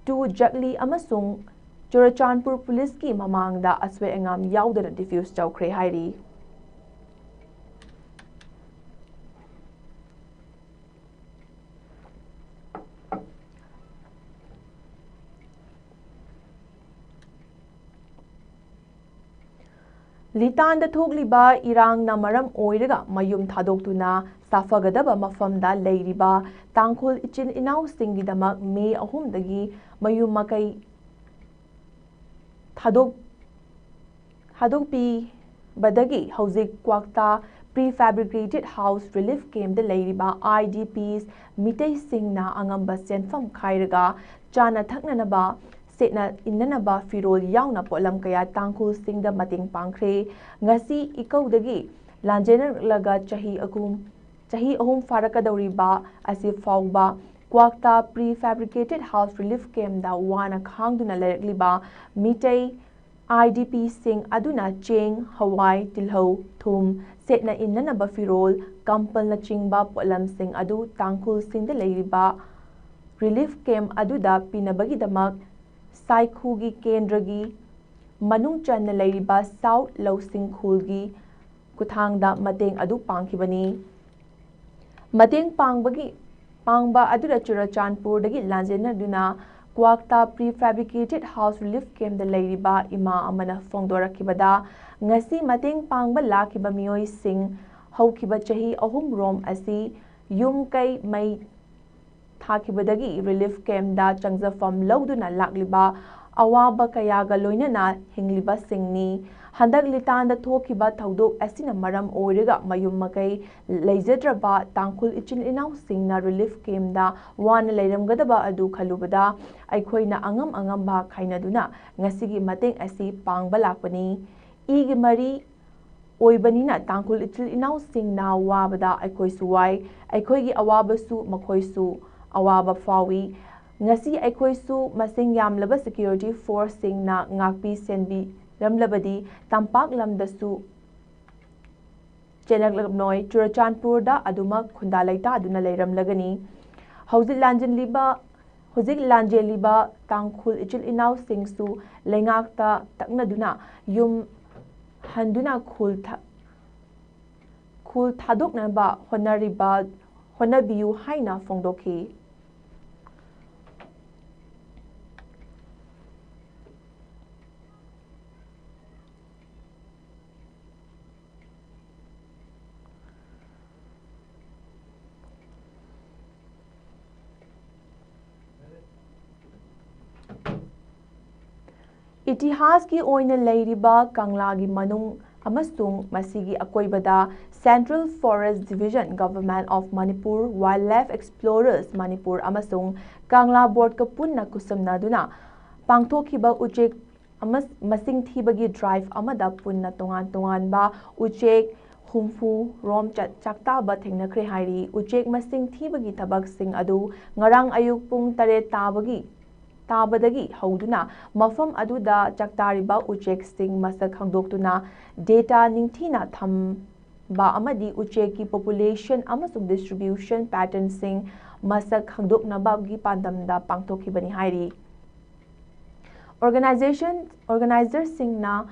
two ꯖꯛꯂꯤ ꯑꯃꯁꯨꯡ ꯆꯨꯔꯆꯥꯟꯄꯨꯔ policeꯀꯤ ꯃꯃꯥꯡꯗ ꯑꯁꯣꯏ ꯑꯉꯥꯝ ꯌꯥꯎꯗꯅ defuse ꯇꯧꯈ꯭ꯔꯦ ꯍꯥꯏꯔꯤ꯫ ꯂꯤꯇꯥꯟꯗ ꯊꯣꯛꯂꯤꯕ ꯏꯔꯥꯡꯅ ꯃꯔꯝ ꯑꯣꯏꯔꯒ ꯃꯌꯨꯝ ꯊꯥꯗꯣꯛꯇꯨꯅ ꯁꯥꯐꯒꯗꯕ ꯃꯐꯝꯗ ꯂꯩꯔꯤꯕ ꯇꯥꯡꯈꯨꯜ ꯏꯆꯤꯟ ꯏꯅꯥꯎꯁꯤꯡꯒꯤꯗꯃꯛ ꯃꯦ ꯑꯍꯨꯝꯗꯒꯤ ꯃꯌꯨꯝ ꯃꯀꯩ ꯊꯥꯗꯣꯛ-, ꯊꯥꯗꯣꯛꯄꯤꯕꯗꯒꯤ ꯍꯧꯖꯤꯛ ꯀ꯭ꯋꯥꯛꯇꯥ prefabricated house relief campꯇ ꯂꯩꯔꯤꯕ IDPs ꯃꯤꯇꯩꯁꯤꯡꯅ ꯑꯉꯝꯕ ꯁꯦꯟꯐꯝ ꯈꯥꯏꯔꯒ ꯆꯥꯅ ꯊꯛꯅꯅꯕ, ꯁꯦꯠꯅ ꯏꯟꯅꯅꯕ ꯐꯤꯔꯣꯜ ꯌꯥꯎꯅ ꯄꯣꯠꯂꯝ ꯀꯌꯥ ꯇꯥꯡꯈꯨꯜꯁꯤꯡꯗ ꯃꯇꯦꯡ ꯄꯥꯡꯈ꯭ꯔꯦ꯫ ꯉꯁꯤ ꯏꯀꯧꯗꯒꯤ ꯂꯥꯟꯖꯦꯟꯅꯔꯛꯂꯒ ꯆꯍꯤ ꯑꯍꯨꯝ, ꯆꯍꯤ ꯑꯍꯨꯝ ꯐꯥꯔꯛꯀꯗꯧꯔꯤꯕ ꯑꯁꯤ ꯐꯥꯎꯕ ꯀ꯭ꯋꯥꯛꯇꯥ Prefabricated House Relief Campꯗ ꯋꯥꯅ ꯈꯥꯡꯗꯨꯅ ꯂꯩꯔꯛꯂꯤꯕ ꯃꯤꯇꯩ IDPꯁꯤꯡ ꯑꯗꯨꯅ ꯆꯦꯡ, ꯍꯋꯥꯏ, ꯇꯤꯜꯍꯧ, ꯊꯨꯝ, ꯁꯦꯠꯅ ꯏꯟꯅꯅꯕ ꯐꯤꯔꯣꯜ, ꯀꯝꯄꯜꯅꯆꯤꯡꯕ ꯄꯣꯠꯂꯝꯁꯤꯡ ꯑꯗꯨ ꯇꯥꯡꯈꯨꯜꯁꯤꯡꯗ ꯂꯩꯔꯤꯕ relief camp ꯑꯗꯨꯗ ꯄꯤꯅꯕꯒꯤꯗꯃꯛ ꯁꯥꯏꯈꯨꯒꯤ ꯀꯦꯟꯗ꯭ꯔꯒꯤ ꯃꯅꯨꯡ ꯆꯟꯅ ꯂꯩꯔꯤꯕ ꯁꯥꯎꯠ ꯂꯧꯁꯤꯡ ꯈꯨꯜꯒꯤ ꯈꯨꯠꯊꯥꯡꯗ ꯃꯇꯦꯡ ꯑꯗꯨ ꯄꯥꯡꯈꯤꯕꯅꯤ꯫ ꯃꯇꯦꯡ ꯄꯥꯡꯕꯒꯤ, ꯄꯥꯡꯕ ꯑꯗꯨꯗ ꯆꯨꯔꯆꯥꯟꯄꯨꯔꯗꯒꯤ ꯂꯥꯟꯖꯦꯟꯅꯗꯨꯅ ꯀ꯭ꯋꯥꯛꯇꯥ Prefabricated House Relief Campꯗ ꯂꯩꯔꯤꯕ ꯏꯃꯥ ꯑꯃꯅ ꯐꯣꯡꯗꯣꯔꯛꯈꯤꯕꯗ, ꯉꯁꯤ ꯃꯇꯦꯡ ꯄꯥꯡꯕ ꯂꯥꯛꯈꯤꯕ ꯃꯤꯑꯣꯏꯁꯤꯡ ꯍꯧꯈꯤꯕ ꯆꯍꯤ ꯑꯍꯨꯝꯔꯣꯝ ꯑꯁꯤ ꯌꯨꯝ ꯀꯩ ꯃꯩ ꯊꯥꯈꯤꯕꯗꯒꯤ relief campꯗ ꯆꯪꯖꯐꯝ ꯂꯧꯗꯨꯅ ꯂꯥꯛꯂꯤꯕ ꯑꯋꯥꯕ ꯀꯌꯥꯒ ꯂꯣꯏꯅꯅ ꯍꯤꯡꯂꯤꯕꯁꯤꯡꯅꯤ꯫ ꯍꯟꯗꯛ ꯂꯤꯇꯥꯟꯗ ꯊꯣꯛꯈꯤꯕ ꯊꯧꯗꯣꯛ ꯑꯁꯤꯅ ꯃꯔꯝ ꯑꯣꯏꯔꯒ ꯃꯌꯨꯝ ꯃꯀꯩ ꯂꯩꯖꯗ꯭ꯔꯕ ꯇꯥꯡꯈꯨꯜ ꯏꯆꯤꯜ ꯏꯅꯥꯎꯁꯤꯡꯅ relief campꯗ ꯋꯥꯅ ꯂꯩꯔꯝꯒꯗꯕ ꯑꯗꯨ ꯈꯜꯂꯨꯕꯗ ꯑꯩꯈꯣꯏꯅ ꯑꯉꯝ ꯑꯉꯝꯕ ꯈꯥꯏꯅꯗꯨꯅ ꯉꯁꯤꯒꯤ ꯃꯇꯦꯡ ꯑꯁꯤ ꯄꯥꯡꯕ ꯂꯥꯛꯄꯅꯤ꯫ ꯏꯒꯤ ꯃꯔꯤ ꯑꯣꯏꯕꯅꯤꯅ ꯇꯥꯡꯈꯨꯜ ꯏꯆꯤꯜ ꯏꯅꯥꯎꯁꯤꯡꯅ ꯋꯥꯕꯗ ꯑꯩꯈꯣꯏꯁꯨ ꯋꯥꯏ, ꯑꯩꯈꯣꯏꯒꯤ ꯑꯋꯥꯕꯁꯨ ꯃꯈꯣꯏꯁꯨ ꯑꯋꯥꯕ ꯐꯥꯎꯏ꯫ ꯉꯁꯤ ꯑꯩꯈꯣꯏꯁꯨ ꯃꯁꯤꯡ ꯌꯥꯝꯂꯕ security forceꯁꯤꯡꯅ ꯉꯥꯛꯄꯤ ꯁꯦꯟꯕꯤꯔꯝꯂꯕꯗꯤ ꯇꯝꯄꯥꯛ ꯂꯝꯗꯁꯨ ꯆꯦꯜꯂꯛꯂꯝꯂꯣꯏ, ꯆꯨꯔꯆꯥꯟꯄꯨꯔꯗ ꯑꯗꯨꯃꯛ ꯈꯨꯟꯗꯥ ꯂꯩꯇꯥꯗꯨꯅ ꯂꯩꯔꯝꯂꯒꯅꯤ꯫ ꯍꯧꯖꯤꯛ ꯂꯥꯟꯖꯦꯜꯂꯤꯕ, ꯍꯧꯖꯤꯛ ꯂꯥꯟꯖꯦꯜꯂꯤꯕ ꯇꯥꯡꯈꯨꯜ ꯏꯆꯤꯜ ꯏꯅꯥꯎꯁꯤꯡꯁꯨ ꯂꯩꯉꯥꯛꯇ ꯇꯛꯅꯗꯨꯅ ꯌꯨꯝ ꯍꯟꯗꯨꯅ ꯈꯨꯜ ꯊ-, ꯈꯨꯜ ꯊꯥꯗꯣꯛꯅꯕ ꯍꯣꯠꯅꯔꯤꯕ, ꯍꯣꯠꯅꯕꯤꯌꯨ ꯍꯥꯏꯅ ꯐꯣꯡꯗꯣꯛꯈꯤ꯫ ꯏꯇꯤꯍꯥꯁꯀꯤ ꯑꯣꯏꯅ ꯂꯩꯔꯤꯕ ꯀꯪꯂꯥꯒꯤ ꯃꯅꯨꯡ ꯑꯃꯁꯨꯡ ꯃꯁꯤꯒꯤ ꯑꯀꯣꯏꯕꯗ Central Forest Division, Government of Manipur, Wildlife Explorers Manipur ꯑꯃꯁꯨꯡ ꯀꯪꯂꯥ ꯕꯣꯔꯗꯀ ꯄꯨꯟꯅ ꯈꯨꯠꯁꯝꯅꯗꯨꯅ ꯄꯥꯡꯊꯣꯛꯈꯤꯕ ꯎꯆꯦꯛ ꯑꯃ-, ꯃꯁꯤꯡ ꯊꯤꯕꯒꯤ drive ꯑꯃꯗ ꯄꯨꯟꯅ ꯇꯣꯉꯥꯟ ꯇꯣꯉꯥꯟꯕ ꯎꯆꯦꯛ ꯍꯨꯝꯐꯨ ꯔꯣꯝ ꯆꯠ ꯆꯥꯛꯇꯥꯕ ꯊꯦꯡꯅꯈ꯭ꯔꯦ ꯍꯥꯏꯔꯤ꯫ ꯎꯆꯦꯛ ꯃꯁꯤꯡ ꯊꯤꯕꯒꯤ ꯊꯕꯛꯁꯤꯡ ꯑꯗꯨ ꯉꯔꯥꯡ ꯑꯌꯨꯛ ꯄꯨꯡ ꯇꯔꯦꯠ ꯇꯥꯕꯒꯤ ꯇꯥꯕꯗꯒꯤ ꯍꯧꯗꯨꯅ ꯃꯐꯝ ꯑꯗꯨꯗ ꯆꯥꯛꯇꯥꯔꯤꯕ ꯎꯆꯦꯛꯁꯤꯡ ꯃꯁꯛ ꯈꯪꯗꯣꯛꯇꯨꯅ data ꯅꯤꯡꯊꯤꯅ ꯊꯝꯕ ꯑꯃꯗꯤ ꯎꯆꯦꯛꯀꯤ population ꯑꯃꯁꯨꯡ distribution patternꯁꯤꯡ ꯃꯁꯛ ꯈꯪꯗꯣꯛꯅꯕꯒꯤ ꯄꯥꯟꯗꯝꯗ ꯄꯥꯡꯊꯣꯛꯈꯤꯕꯅꯤ ꯍꯥꯏꯔꯤ꯫ Organization organizerꯁꯤꯡꯅ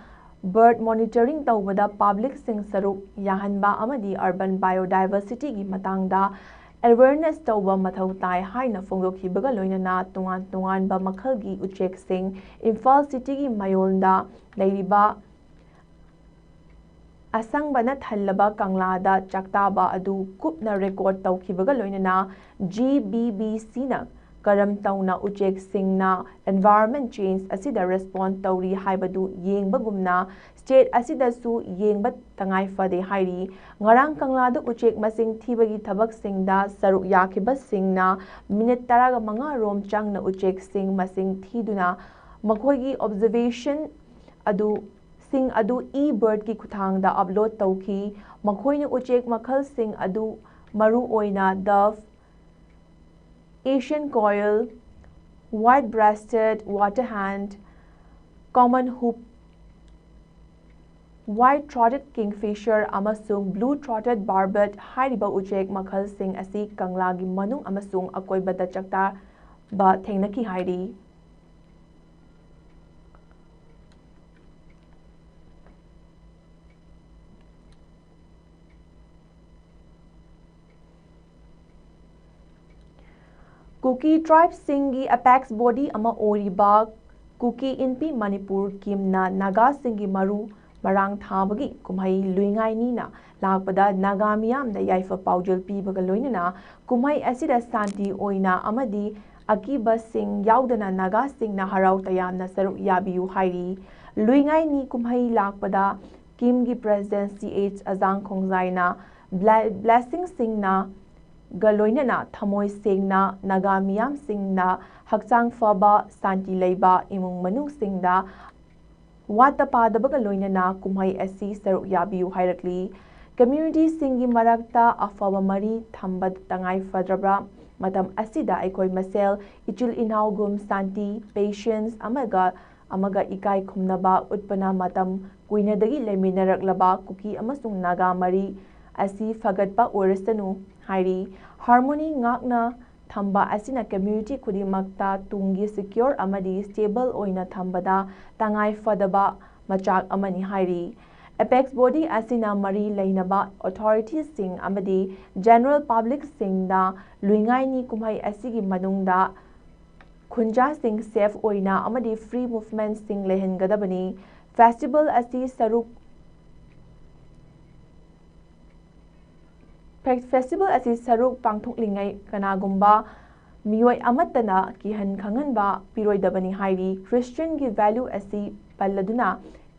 bird monitoring ꯇꯧꯕꯗ publicꯁꯤꯡ ꯁꯔꯨꯛ ꯌꯥꯍꯟꯕ ꯑꯃꯗꯤ urban biodiversityꯒꯤ ꯃꯇꯥꯡꯗ awareness ꯇꯧꯕ ꯃꯊꯧ ꯇꯥꯏ ꯍꯥꯏꯅ ꯐꯣꯡꯗꯣꯛꯈꯤꯕꯒ ꯂꯣꯏꯅꯅ ꯇꯣꯉꯥꯟ ꯇꯣꯉꯥꯟꯕ ꯃꯈꯜꯒꯤ ꯎꯆꯦꯛꯁꯤꯡ ꯏꯝꯐꯥꯜ cityꯒꯤ ꯃꯌꯣꯜꯗ ꯂꯩꯔꯤꯕ ꯑꯁꯪꯕꯅ ꯊꯜꯂꯕ ꯀꯪꯂꯥꯗ ꯆꯥꯛꯇꯥꯕ ꯑꯗꯨ ꯀꯨꯞꯅ record ꯇꯧꯈꯤꯕꯒ ꯂꯣꯏꯅꯅ GBBCꯅ ꯀꯔꯝ ꯇꯧꯅ ꯎꯆꯦꯛꯁꯤꯡꯅ environment change ꯑꯁꯤꯗ respond ꯇꯧꯔꯤ ꯍꯥꯏꯕꯗꯨ ꯌꯦꯡꯕꯒꯨꯝꯅ state ꯑꯁꯤꯗꯁꯨ ꯌꯦꯡꯕ ꯇꯉꯥꯏ ꯐꯗꯦ ꯍꯥꯏꯔꯤ꯫ ꯉꯔꯥꯡ ꯀꯪꯂꯥꯗ ꯎꯆꯦꯛ ꯃꯁꯤꯡ ꯊꯤꯕꯒꯤ ꯊꯕꯛꯁꯤꯡꯗ ꯁꯔꯨꯛ ꯌꯥꯈꯤꯕꯁꯤꯡꯅ minute ꯇꯔꯥꯃꯉꯥ ꯔꯣꯝ ꯆꯪꯅ ꯎꯆꯦꯛꯁꯤꯡ ꯃꯁꯤꯡ ꯊꯤꯗꯨꯅ ꯃꯈꯣꯏꯒꯤ observation ꯑꯗꯨ ꯁꯤꯡ ꯑꯗꯨ eBirdꯀꯤ ꯈꯨꯠꯊꯥꯡꯗ upload ꯇꯧꯈꯤ꯫ ꯃꯈꯣꯏꯅ ꯎꯆꯦꯛ ꯃꯈꯜꯁꯤꯡ ꯑꯗꯨ ꯃꯔꯨꯑꯣꯏꯅ dove, Asian quail, white breasted water hen, common hoop, white throated kingfisher ꯑꯃꯁꯨꯡ blue throated barbet ꯍꯥꯏꯔꯤꯕ ꯎꯆꯦꯛ ꯃꯈꯜꯁꯤꯡ ꯑꯁꯤ ꯀꯪꯂꯥꯒꯤ ꯃꯅꯨꯡ ꯑꯃꯁꯨꯡ ꯑꯀꯣꯏꯕꯗ ꯆꯥꯛꯇꯥꯕ ꯊꯦꯡꯅꯈꯤ ꯍꯥꯏꯔꯤ꯫ ꯀꯨꯀꯤ tribeꯁꯤꯡꯒꯤ apex body ꯑꯃ ꯑꯣꯏꯔꯤꯕ ꯀꯨꯀꯤ ꯏꯟꯄꯤ ꯃꯅꯤꯄꯨꯔ ꯀꯤꯝꯅ ꯅꯥꯒꯥꯁꯤꯡꯒꯤ ꯃꯔꯨ ꯃꯔꯥꯡ ꯊꯥꯕꯒꯤ ꯀꯨꯝꯍꯩ ꯂꯨꯏꯉꯥꯏꯅꯤꯅ ꯂꯥꯛꯄꯗ ꯅꯥꯒꯥ ꯃꯤꯌꯥꯝꯗ ꯌꯥꯏꯐ ꯄꯥꯎꯖꯦꯜ ꯄꯤꯕꯒ ꯂꯣꯏꯅꯅ ꯀꯨꯝꯍꯩ ꯑꯁꯤꯗ ꯁꯥꯟꯇꯤ ꯑꯣꯏꯅ ꯑꯃꯗꯤ ꯑꯀꯤꯕꯁꯤꯡ ꯌꯥꯎꯗꯅ ꯅꯥꯒꯥꯁꯤꯡꯅ ꯍꯔꯥꯎ ꯇꯌꯥꯝꯅ ꯁꯔꯨꯛ ꯌꯥꯕꯤꯌꯨ ꯍꯥꯏꯔꯤ꯫ ꯂꯨꯏꯉꯥꯏꯅꯤ ꯀꯨꯝꯍꯩ ꯂꯥꯛꯄꯗ ꯀꯤꯝꯒꯤ president ꯁꯤ ꯑꯦꯆ ꯑꯖꯥꯡ ꯈꯣꯡꯖꯥꯏꯅ ꯕ꯭ꯂꯦ-, blessingꯁꯤꯡꯅ ꯒ ꯂꯣꯏꯅꯅ ꯊꯃꯣꯏ ꯁꯦꯡꯅ ꯅꯥꯒꯥ ꯃꯤꯌꯥꯝꯁꯤꯡꯅ ꯍꯛꯆꯥꯡ ꯐꯕ, ꯁꯥꯟꯇꯤ ꯂꯩꯕ ꯏꯃꯨꯡ ꯃꯅꯨꯡꯁꯤꯡꯗ ꯋꯥꯠꯇ ꯄꯥꯗꯕꯒ ꯂꯣꯏꯅꯅ ꯀꯨꯝꯍꯩ ꯑꯁꯤ ꯁꯔꯨꯛ ꯌꯥꯕꯤꯌꯨ ꯍꯥꯏꯔꯛꯂꯤ꯫ Communityꯁꯤꯡꯒꯤ ꯃꯔꯛꯇ ꯑꯐꯕ ꯃꯔꯤ ꯊꯝꯕ ꯇꯉꯥꯏ ꯐꯗ꯭ꯔꯕ ꯃꯇꯝ ꯑꯁꯤꯗ ꯑꯩꯈꯣꯏ ꯃꯁꯦꯜ ꯏꯆꯤꯜ ꯏꯅꯥꯎꯒꯨꯝ ꯁꯥꯟꯇꯤ, patience ꯑꯃꯒ ꯑꯃꯒ ꯏꯀꯥꯏ ꯈꯨꯝꯅꯕ ꯎꯠꯄꯅ ꯃꯇꯝ ꯀꯨꯏꯅꯗꯒꯤ ꯂꯩꯃꯤꯟꯅꯔꯛꯂꯕ ꯀꯨꯀꯤ ꯑꯃꯁꯨꯡ ꯅꯥꯒꯥ ꯃꯔꯤ ꯑꯁꯤ ꯐꯒꯠꯄ ꯑꯣꯏꯔꯁꯅꯨ ꯍꯥꯏꯔꯤ꯫ Harmony ꯉꯥꯛꯅ ꯊꯝꯕ ꯑꯁꯤꯅ community ꯈꯨꯗꯤꯡꯃꯛꯇ ꯇꯨꯡꯒꯤ secure ꯑꯃꯗꯤ stable ꯑꯣꯏꯅ ꯊꯝꯕꯗ ꯇꯉꯥꯏ ꯐꯗꯕ ꯃꯆꯥꯛ ꯑꯃꯅꯤ ꯍꯥꯏꯔꯤ꯫ Apex body ꯑꯁꯤꯅ ꯃꯔꯤ ꯂꯩꯅꯕ authorityꯁꯤꯡ ꯑꯃꯗꯤ general publicꯁꯤꯡꯗ ꯂꯨꯏꯉꯥꯏꯅꯤ ꯀꯨꯝꯍꯩ ꯑꯁꯤꯒꯤ ꯃꯅꯨꯡꯗ ꯈꯨꯟꯖꯥꯁꯤꯡ safe ꯑꯣꯏꯅ ꯑꯃꯗꯤ free movementꯁꯤꯡ ꯂꯩꯍꯟꯒꯗꯕꯅꯤ꯫ Festival ꯑꯁꯤ ꯁꯔꯨꯛ Fe-, festival ꯑꯁꯤ ꯁꯔꯨꯛ ꯄꯥꯡꯊꯣꯛꯂꯤꯉꯩ ꯀꯅꯥꯒꯨꯝꯕ ꯃꯤꯑꯣꯏ ꯑꯃꯠꯇꯅ ꯀꯤꯍꯟ ꯈꯪꯍꯟꯕ ꯄꯤꯔꯣꯏꯗꯕꯅꯤ ꯍꯥꯏꯔꯤ꯫ Christianꯒꯤ value ꯑꯁꯤ ꯄꯜꯂꯗꯨꯅ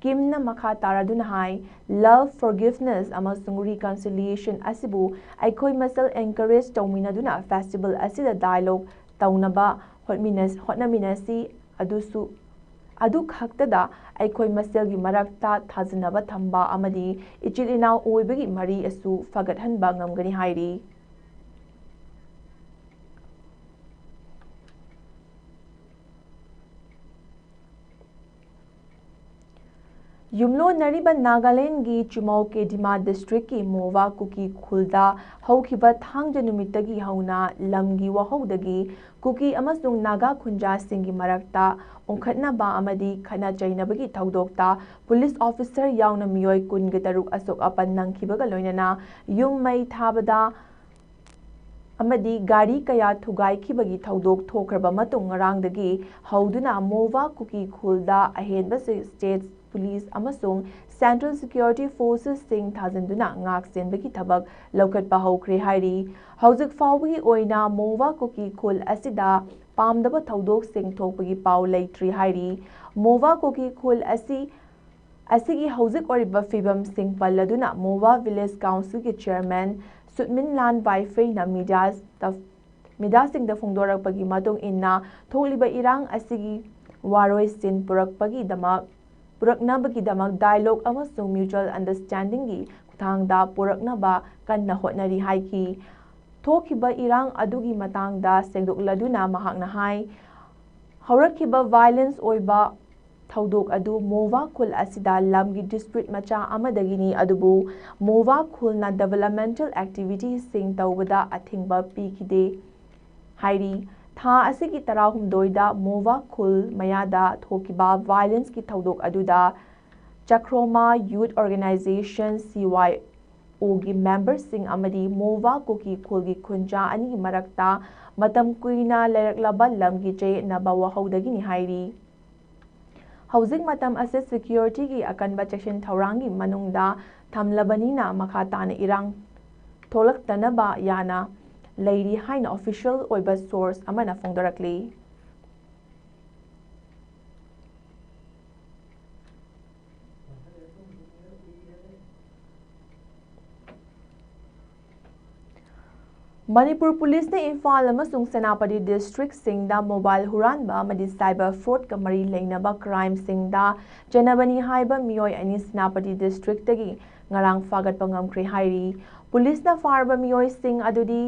ꯀꯤꯝꯅ ꯃꯈꯥ ꯇꯥꯔꯗꯨꯅ ꯍꯥꯏ, love, forgiveness ꯑꯃꯁꯨꯡ reconciliation ꯑꯁꯤꯕꯨ ꯑꯩꯈꯣꯏ ꯃꯁꯦꯜ encourage ꯇꯧꯃꯤꯟꯅꯗꯨꯅ festival ꯑꯁꯤꯗ dialogue ꯇꯧꯅꯕ ꯍꯣꯠꯃꯤꯟꯅ-, ꯍꯣꯠꯅꯃꯤꯟꯅꯁꯤ꯫ ꯑꯗꯨꯁꯨ, ꯑꯗꯨ ꯈꯛꯇꯗ ꯑꯩꯈꯣꯏ ꯃꯁꯦꯜꯒꯤ ꯃꯔꯛꯇ ꯊꯥꯖꯅꯕ ꯊꯝꯕ ꯑꯃꯗꯤ ꯏꯆꯤꯜ ꯏꯅꯥꯎ ꯑꯣꯏꯕꯒꯤ ꯃꯔꯤ ꯑꯁꯨ ꯐꯒꯠꯍꯟꯕ ꯉꯝꯒꯅꯤ ꯍꯥꯏꯔꯤ꯫ ꯌꯨꯝꯂꯣꯟꯅꯔꯤꯕ ꯅꯥꯒꯥꯂꯦꯟꯒꯤ ꯆꯨꯃꯧ ꯀꯦꯗꯤꯃꯥ districtꯀꯤ ꯃꯣꯋꯥ ꯀꯨꯀꯤ ꯈꯨꯜꯗ ꯍꯧꯈꯤꯕ ꯊꯥꯡꯖ ꯅꯨꯃꯤꯠꯇꯒꯤ ꯍꯧꯅ ꯂꯝꯒꯤ ꯋꯥꯍꯧꯗꯒꯤ ꯀꯨꯀꯤ ꯑꯃꯁꯨꯡ ꯅꯥꯒꯥ ꯈꯨꯟꯖꯥꯁꯤꯡꯒꯤ ꯃꯔꯛꯇ ꯎꯪꯈꯠꯅꯕ ꯑꯃꯗꯤ ꯈꯠꯅ ꯆꯩꯅꯕꯒꯤ ꯊꯧꯗꯣꯛꯇ police officer ꯌꯥꯎꯅ ꯃꯤꯑꯣꯏ ꯀꯨꯟꯒ ꯇꯔꯨꯛ ꯑꯁꯣꯛ ꯑꯄꯟ ꯅꯪꯈꯤꯕꯒ ꯂꯣꯏꯅꯅ ꯌꯨꯝ ꯃꯩ ꯊꯥꯕꯗ ꯑꯃꯗꯤ ꯒꯥꯔꯤ ꯀꯌꯥ ꯊꯨꯒꯥꯏꯈꯤꯕꯒꯤ ꯊꯧꯗꯣꯛ ꯊꯣꯛꯈ꯭ꯔꯕ ꯃꯇꯨꯡ ꯉꯔꯥꯡꯗꯒꯤ ꯍꯧꯗꯨꯅ ꯃꯣꯋꯥ ꯀꯨꯀꯤ ꯈꯨꯜꯗ ꯑꯍꯦꯟꯕ state police ꯑꯃꯁꯨꯡ central security forcesꯁꯤꯡ ꯊꯥꯖꯤꯟꯗꯨꯅ ꯉꯥꯛ ꯁꯦꯟꯕꯒꯤ ꯊꯕꯛ ꯂꯧꯈꯠꯄ ꯍꯧꯈ꯭ꯔꯦ ꯍꯥꯏꯔꯤ꯫ ꯍꯧꯖꯤꯛ ꯐꯥꯎꯕꯒꯤ ꯑꯣꯏꯅ ꯃꯣꯋꯥ ꯀꯨꯀꯤ ꯈꯨꯜ ꯑꯁꯤꯗ ꯄꯥꯝꯗꯕ ꯊꯧꯗꯣꯛꯁꯤꯡ ꯊꯣꯛꯄꯒꯤ ꯄꯥꯎ ꯂꯩꯇ꯭ꯔꯤ ꯍꯥꯏꯔꯤ꯫ ꯃꯣꯋꯥ ꯀꯨꯀꯤ ꯈꯨꯜ ꯑꯁꯤ ꯑꯁꯤꯒꯤ ꯍꯧꯖꯤꯛ ꯑꯣꯏꯔꯤꯕ ꯐꯤꯕꯝꯁꯤꯡ ꯄꯜꯂꯗꯨꯅ ꯃꯣꯋꯥ village councilꯒꯤ chairman ꯁꯨꯠꯃꯤꯟꯂꯥꯟ ꯋꯥꯏꯐꯩꯅ mediaꯗ, mediaꯁꯤꯡꯗ ꯐꯣꯡꯗꯣꯔꯛꯄꯒꯤ ꯃꯇꯨꯡ ꯏꯟꯅ ꯊꯣꯛꯂꯤꯕ ꯏꯔꯥꯡ ꯑꯁꯤꯒꯤ ꯋꯥꯔꯣꯏꯁꯤꯟ ꯄꯨꯔꯛꯄꯒꯤꯗꯃꯛ ꯄꯨꯔꯛꯅꯕꯒꯤꯗꯃꯛ dialogue ꯑꯃꯁꯨꯡ mutual understandingꯒꯤ ꯈꯨꯠꯊꯥꯡꯗ ꯄꯨꯔꯛꯅꯕ ꯀꯟꯅ ꯍꯣꯠꯅꯔꯤ ꯍꯥꯏꯈꯤ꯫ ꯊꯣꯛꯈꯤꯕ ꯏꯔꯥꯡ ꯑꯗꯨꯒꯤ ꯃꯇꯥꯡꯗ ꯁꯦꯡꯗꯣꯛꯂꯗꯨꯅ ꯃꯍꯥꯛꯅ ꯍꯥꯏ, ꯍꯧꯔꯛꯈꯤꯕ violence ꯑꯣꯏꯕ ꯊꯧꯗꯣꯛ ꯑꯗꯨ ꯃꯣꯚꯥ ꯈꯨꯜ ꯑꯁꯤꯗ ꯂꯝꯒꯤ district ꯃꯆꯥ ꯑꯃꯗꯒꯤꯅꯤ, ꯑꯗꯨꯕꯨ ꯃꯣꯚꯥ ꯈꯨꯜꯅ developmental activityꯁꯤꯡ ꯇꯧꯕꯗ ꯑꯊꯤꯡꯕ ꯄꯤꯈꯤꯗꯦ ꯍꯥꯏꯔꯤ꯫ ꯊꯥ ꯑꯁꯤꯒꯤ ꯇꯔꯥꯍꯨꯝꯗꯣꯏꯗ ꯃꯣꯚꯥ ꯈꯨꯜ ꯃꯌꯥꯗ ꯊꯣꯛꯈꯤꯕ violenceꯀꯤ ꯊꯧꯗꯣꯛ ꯑꯗꯨꯗ ꯆꯈ꯭ꯔꯣꯃꯥ Youth Organization, CYOꯒꯤ memberꯁꯤꯡ ꯑꯃꯗꯤ ꯃꯣꯚꯥ ꯀꯨꯀꯤ ꯈꯨꯜꯒꯤ ꯈꯨꯟꯖꯥ ꯑꯅꯤꯒꯤ ꯃꯔꯛꯇ ꯃꯇꯝ ꯀꯨꯏꯅ ꯂꯩꯔꯛꯂꯕ ꯂꯝꯒꯤ ꯆꯌꯦꯠꯅꯕ ꯋꯥꯍꯧꯗꯒꯤꯅꯤ ꯍꯥꯏꯔꯤ꯫ ꯍꯧꯖꯤꯛ ꯃꯇꯝ ꯑꯁꯤ securityꯒꯤ ꯑꯀꯟꯕ ꯆꯦꯛꯁꯤꯟ ꯊꯧꯔꯥꯡꯒꯤ ꯃꯅꯨꯡꯗ ꯊꯝꯂꯕꯅꯤꯅ, ꯃꯈꯥ ꯇꯥꯅ ꯏꯔꯥꯡ ꯊꯣꯛꯂꯛꯇꯅꯕ ꯌꯥꯅ ꯂꯩꯔꯤ ꯍꯥꯏꯅ official ꯑꯣꯏꯕ source ꯑꯃꯅ ꯐꯣꯡꯗꯣꯔꯛꯂꯤ꯫ ꯃꯅꯤꯄꯨꯔ ꯄꯨꯂꯤꯁꯅ ꯏꯝꯐꯥꯜ ꯑꯃꯁꯨꯡ ꯁꯦꯅꯥꯄꯇꯤ districtꯁꯤꯡꯗ mobile ꯍꯨꯔꯥꯟꯕ ꯑꯃꯗꯤ cyber fraudꯀ ꯃꯔꯤ ꯂꯩꯅꯕ crimeꯁꯤꯡꯗ ꯆꯦꯟꯅꯕꯅꯤ ꯍꯥꯏꯕ ꯃꯤꯑꯣꯏ ꯑꯅꯤ ꯁꯦꯅꯥꯄꯇꯤ districtꯇꯒꯤ ꯉꯔꯥꯡ ꯐꯥꯒꯠꯄ ꯉꯝꯈ꯭ꯔꯦ ꯍꯥꯏꯔꯤ꯫ ꯄꯨꯂꯤꯁꯅ ꯐꯥꯔꯕ ꯃꯤꯑꯣꯏꯁꯤꯡ ꯑꯗꯨꯗꯤ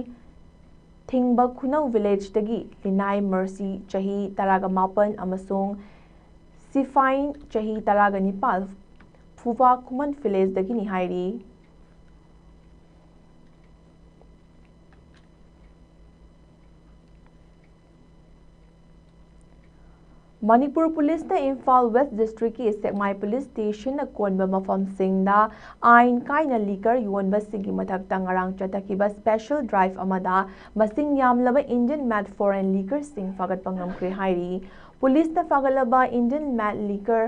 ꯊꯤꯡꯕ ꯈꯨꯅꯧ villageꯇꯒꯤ ꯂꯤꯅꯥꯏ ꯃꯔꯁꯤ, ꯆꯍꯤ ꯇꯔꯥꯒ ꯃꯥꯄꯟ, ꯑꯃꯁꯨꯡ ꯁꯤꯐꯥꯏꯟ, ꯆꯍꯤ ꯇꯔꯥꯒ ꯅꯤꯄꯥꯜ, ꯐꯨꯐꯥ ꯈꯨꯃꯟ villageꯗꯒꯤꯅꯤ ꯍꯥꯏꯔꯤ꯫ ꯃꯅꯤꯄꯨꯔ ꯄꯨꯂꯤꯁꯅ ꯏꯝꯐꯥꯜ West districtꯀꯤ ꯁꯦꯛꯃꯥꯏ police stationꯅ ꯀꯣꯟꯕ ꯃꯐꯝꯁꯤꯡꯗ ꯑꯥꯏꯟ ꯀꯥꯏꯅ liquor ꯌꯣꯟꯕꯁꯤꯡꯒꯤ ꯃꯊꯛꯇ ꯉꯔꯥꯡ ꯆꯠꯊꯈꯤꯕ special drive ꯑꯃꯗ ꯃꯁꯤꯡ ꯌꯥꯝꯂꯕ Indian made foreign liquorꯁꯤꯡ ꯐꯥꯒꯠꯄ ꯉꯝꯈ꯭ꯔꯦ ꯍꯥꯏꯔꯤ꯫ ꯄꯨꯂꯤꯁꯅ ꯐꯥꯒꯠꯂꯕ Indian made liquor,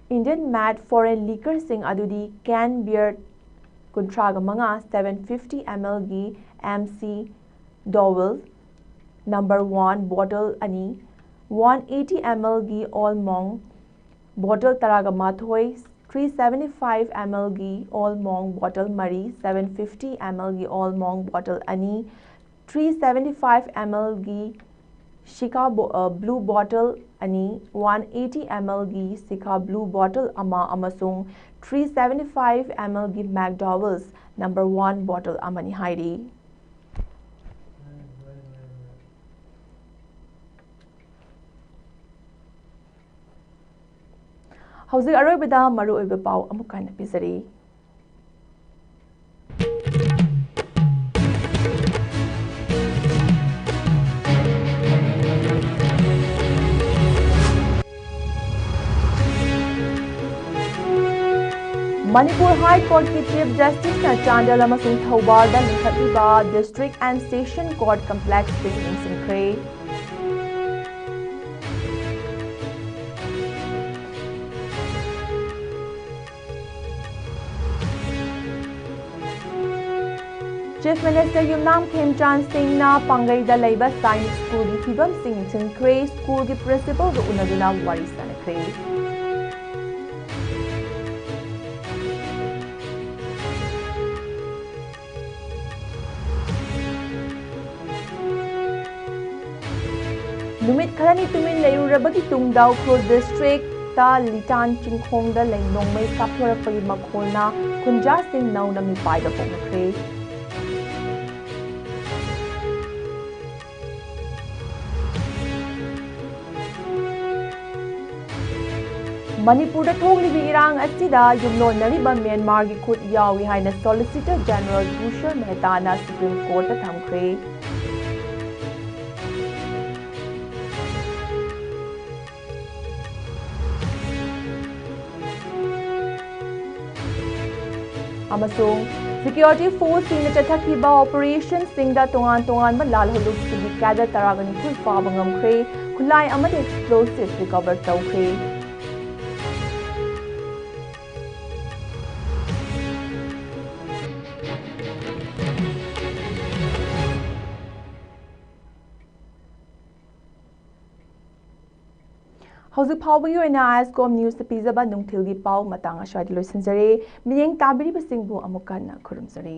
Indian made foreign liquorꯁꯤꯡ ꯑꯗꯨꯗꯤ can beer ꯀꯨꯟꯊ꯭ꯔꯥꯒ ꯃꯉꯥ, seven fifty mlꯒꯤ M C Double number one bottle ꯑꯅꯤ, one eighty mlꯒꯤ Old Monk bottle ꯇꯔꯥꯒ ꯃꯥꯊꯣꯏ, three seventy five mlꯒꯤ Old Monk bottle ꯃꯔꯤ, seven fifty mlꯒꯤ Old Monk bottle ꯑꯅꯤ, three seventy five mlꯒꯤ Shika bo-, ꯑ, blue bottle ꯑꯅꯤ, one eighty mlꯒꯤ Sikha Blue bottle ꯑꯃ ꯑꯃꯁꯨꯡ three seventy five mlꯒꯤ McDowell's number one bottle ꯑꯃꯅꯤ ꯍꯥꯏꯔꯤ꯫ ꯍꯧꯖꯤꯛ ꯑꯔꯣꯏꯕꯗ ꯃꯔꯨꯑꯣꯏꯕ ꯄꯥꯎ ꯑꯃꯨꯛ ꯍꯟꯅ ꯄꯤꯖꯔꯤ꯫ ꯃꯅꯤꯄꯨꯔ High Courtꯀꯤ Chief Justiceꯅ ꯆꯥꯟꯗꯦꯜ ꯑꯃꯁꯨꯡ ꯊꯧꯕꯥꯜꯗ ꯂꯤꯡꯈꯠꯂꯤꯕ District and Session Court Complexꯁꯤꯡ ꯌꯦꯡꯁꯤꯟꯈ꯭ꯔꯦ꯫ Chief Minister ꯌꯨꯝꯅꯥꯝ ꯈꯦꯝꯆꯥꯟ ꯁꯤꯡꯅ ꯄꯥꯡꯒꯩꯗ ꯂꯩꯕ ꯁꯥꯏꯅꯤꯛ ꯁ꯭ꯀꯨꯜꯒꯤ ꯐꯤꯕꯝꯁꯤꯡ ꯌꯦꯡꯁꯤꯟꯈ꯭ꯔꯦ꯫ ꯁ꯭ꯀꯨꯜꯒꯤ principalꯒ ꯎꯅꯗꯨꯅ ꯋꯥꯔꯤ ꯁꯥꯟꯅꯈ꯭ꯔꯦ꯫ ꯅꯨꯃꯤꯠ ꯈꯔꯅꯤ ꯇꯨꯃꯤꯟ ꯂꯩꯔꯨꯔꯕꯒꯤ ꯇꯨꯡꯗ ꯎꯈ꯭ꯔꯨꯜ districtꯇ ꯂꯤꯇꯥꯟ ꯆꯤꯡꯈꯣꯡꯗ ꯂꯩ ꯅꯣꯡꯃꯩ ꯀꯥꯞꯊꯣꯔꯛꯄꯒꯤ ꯃꯈꯣꯜꯅ ꯈꯨꯟꯖꯥꯁꯤꯡ ꯅꯧꯅ ꯃꯤꯄꯥꯏꯕ ꯄꯣꯛꯅꯈ꯭ꯔꯦ꯫ ꯃꯅꯤꯄꯨꯔꯗ ꯊꯣꯛꯂꯤꯕ ꯏꯔꯥꯡ ꯑꯁꯤꯗ ꯌꯨꯝꯂꯣꯟꯅꯔꯤꯕ ꯃ꯭ꯌꯥꯟꯃꯥꯔꯒꯤ ꯈꯨꯠ ꯌꯥꯎꯏ ꯍꯥꯏꯅ Solicitor General ꯇꯨꯁꯥꯔ ꯃꯦꯍꯇꯥꯅ Supreme Courtꯇ ꯊꯝꯈ꯭ꯔꯦ꯫ ꯑꯃꯁꯨꯡ security forceꯁꯤꯡꯅ ꯆꯠꯊꯈꯤꯕ operationꯁꯤꯡꯗ ꯇꯣꯉꯥꯟ ꯇꯣꯉꯥꯟꯕ ꯂꯥꯜꯍꯧꯂꯨꯞꯁꯤꯡꯒꯤ cadre ꯇꯔꯥꯒ ꯅꯤꯊꯣꯏ ꯐꯥꯕ ꯉꯝꯈ꯭ꯔꯦ꯫ ꯈꯨꯠꯂꯥꯏ ꯑꯃꯗꯤ explosive recover ꯇꯧꯈ꯭ꯔꯦ꯫ ꯍꯧꯖꯤꯛ ꯐꯥꯎꯕꯒꯤ ꯑꯣꯏꯅ ISCOM Newsꯇ ꯄꯤꯖꯕ ꯅꯨꯡꯊꯤꯜꯒꯤ ꯄꯥꯎ ꯃꯇꯥꯡ ꯑꯁ꯭ꯋꯥꯏꯗ ꯂꯣꯏꯁꯤꯟꯖꯔꯦ꯫ ꯃꯤꯠꯌꯦꯡ ꯇꯥꯕꯤꯔꯤꯕꯁꯤꯡꯕꯨ ꯑꯃꯨꯛ ꯍꯟꯅ ꯈꯨꯔꯨꯝꯖꯔꯤ꯫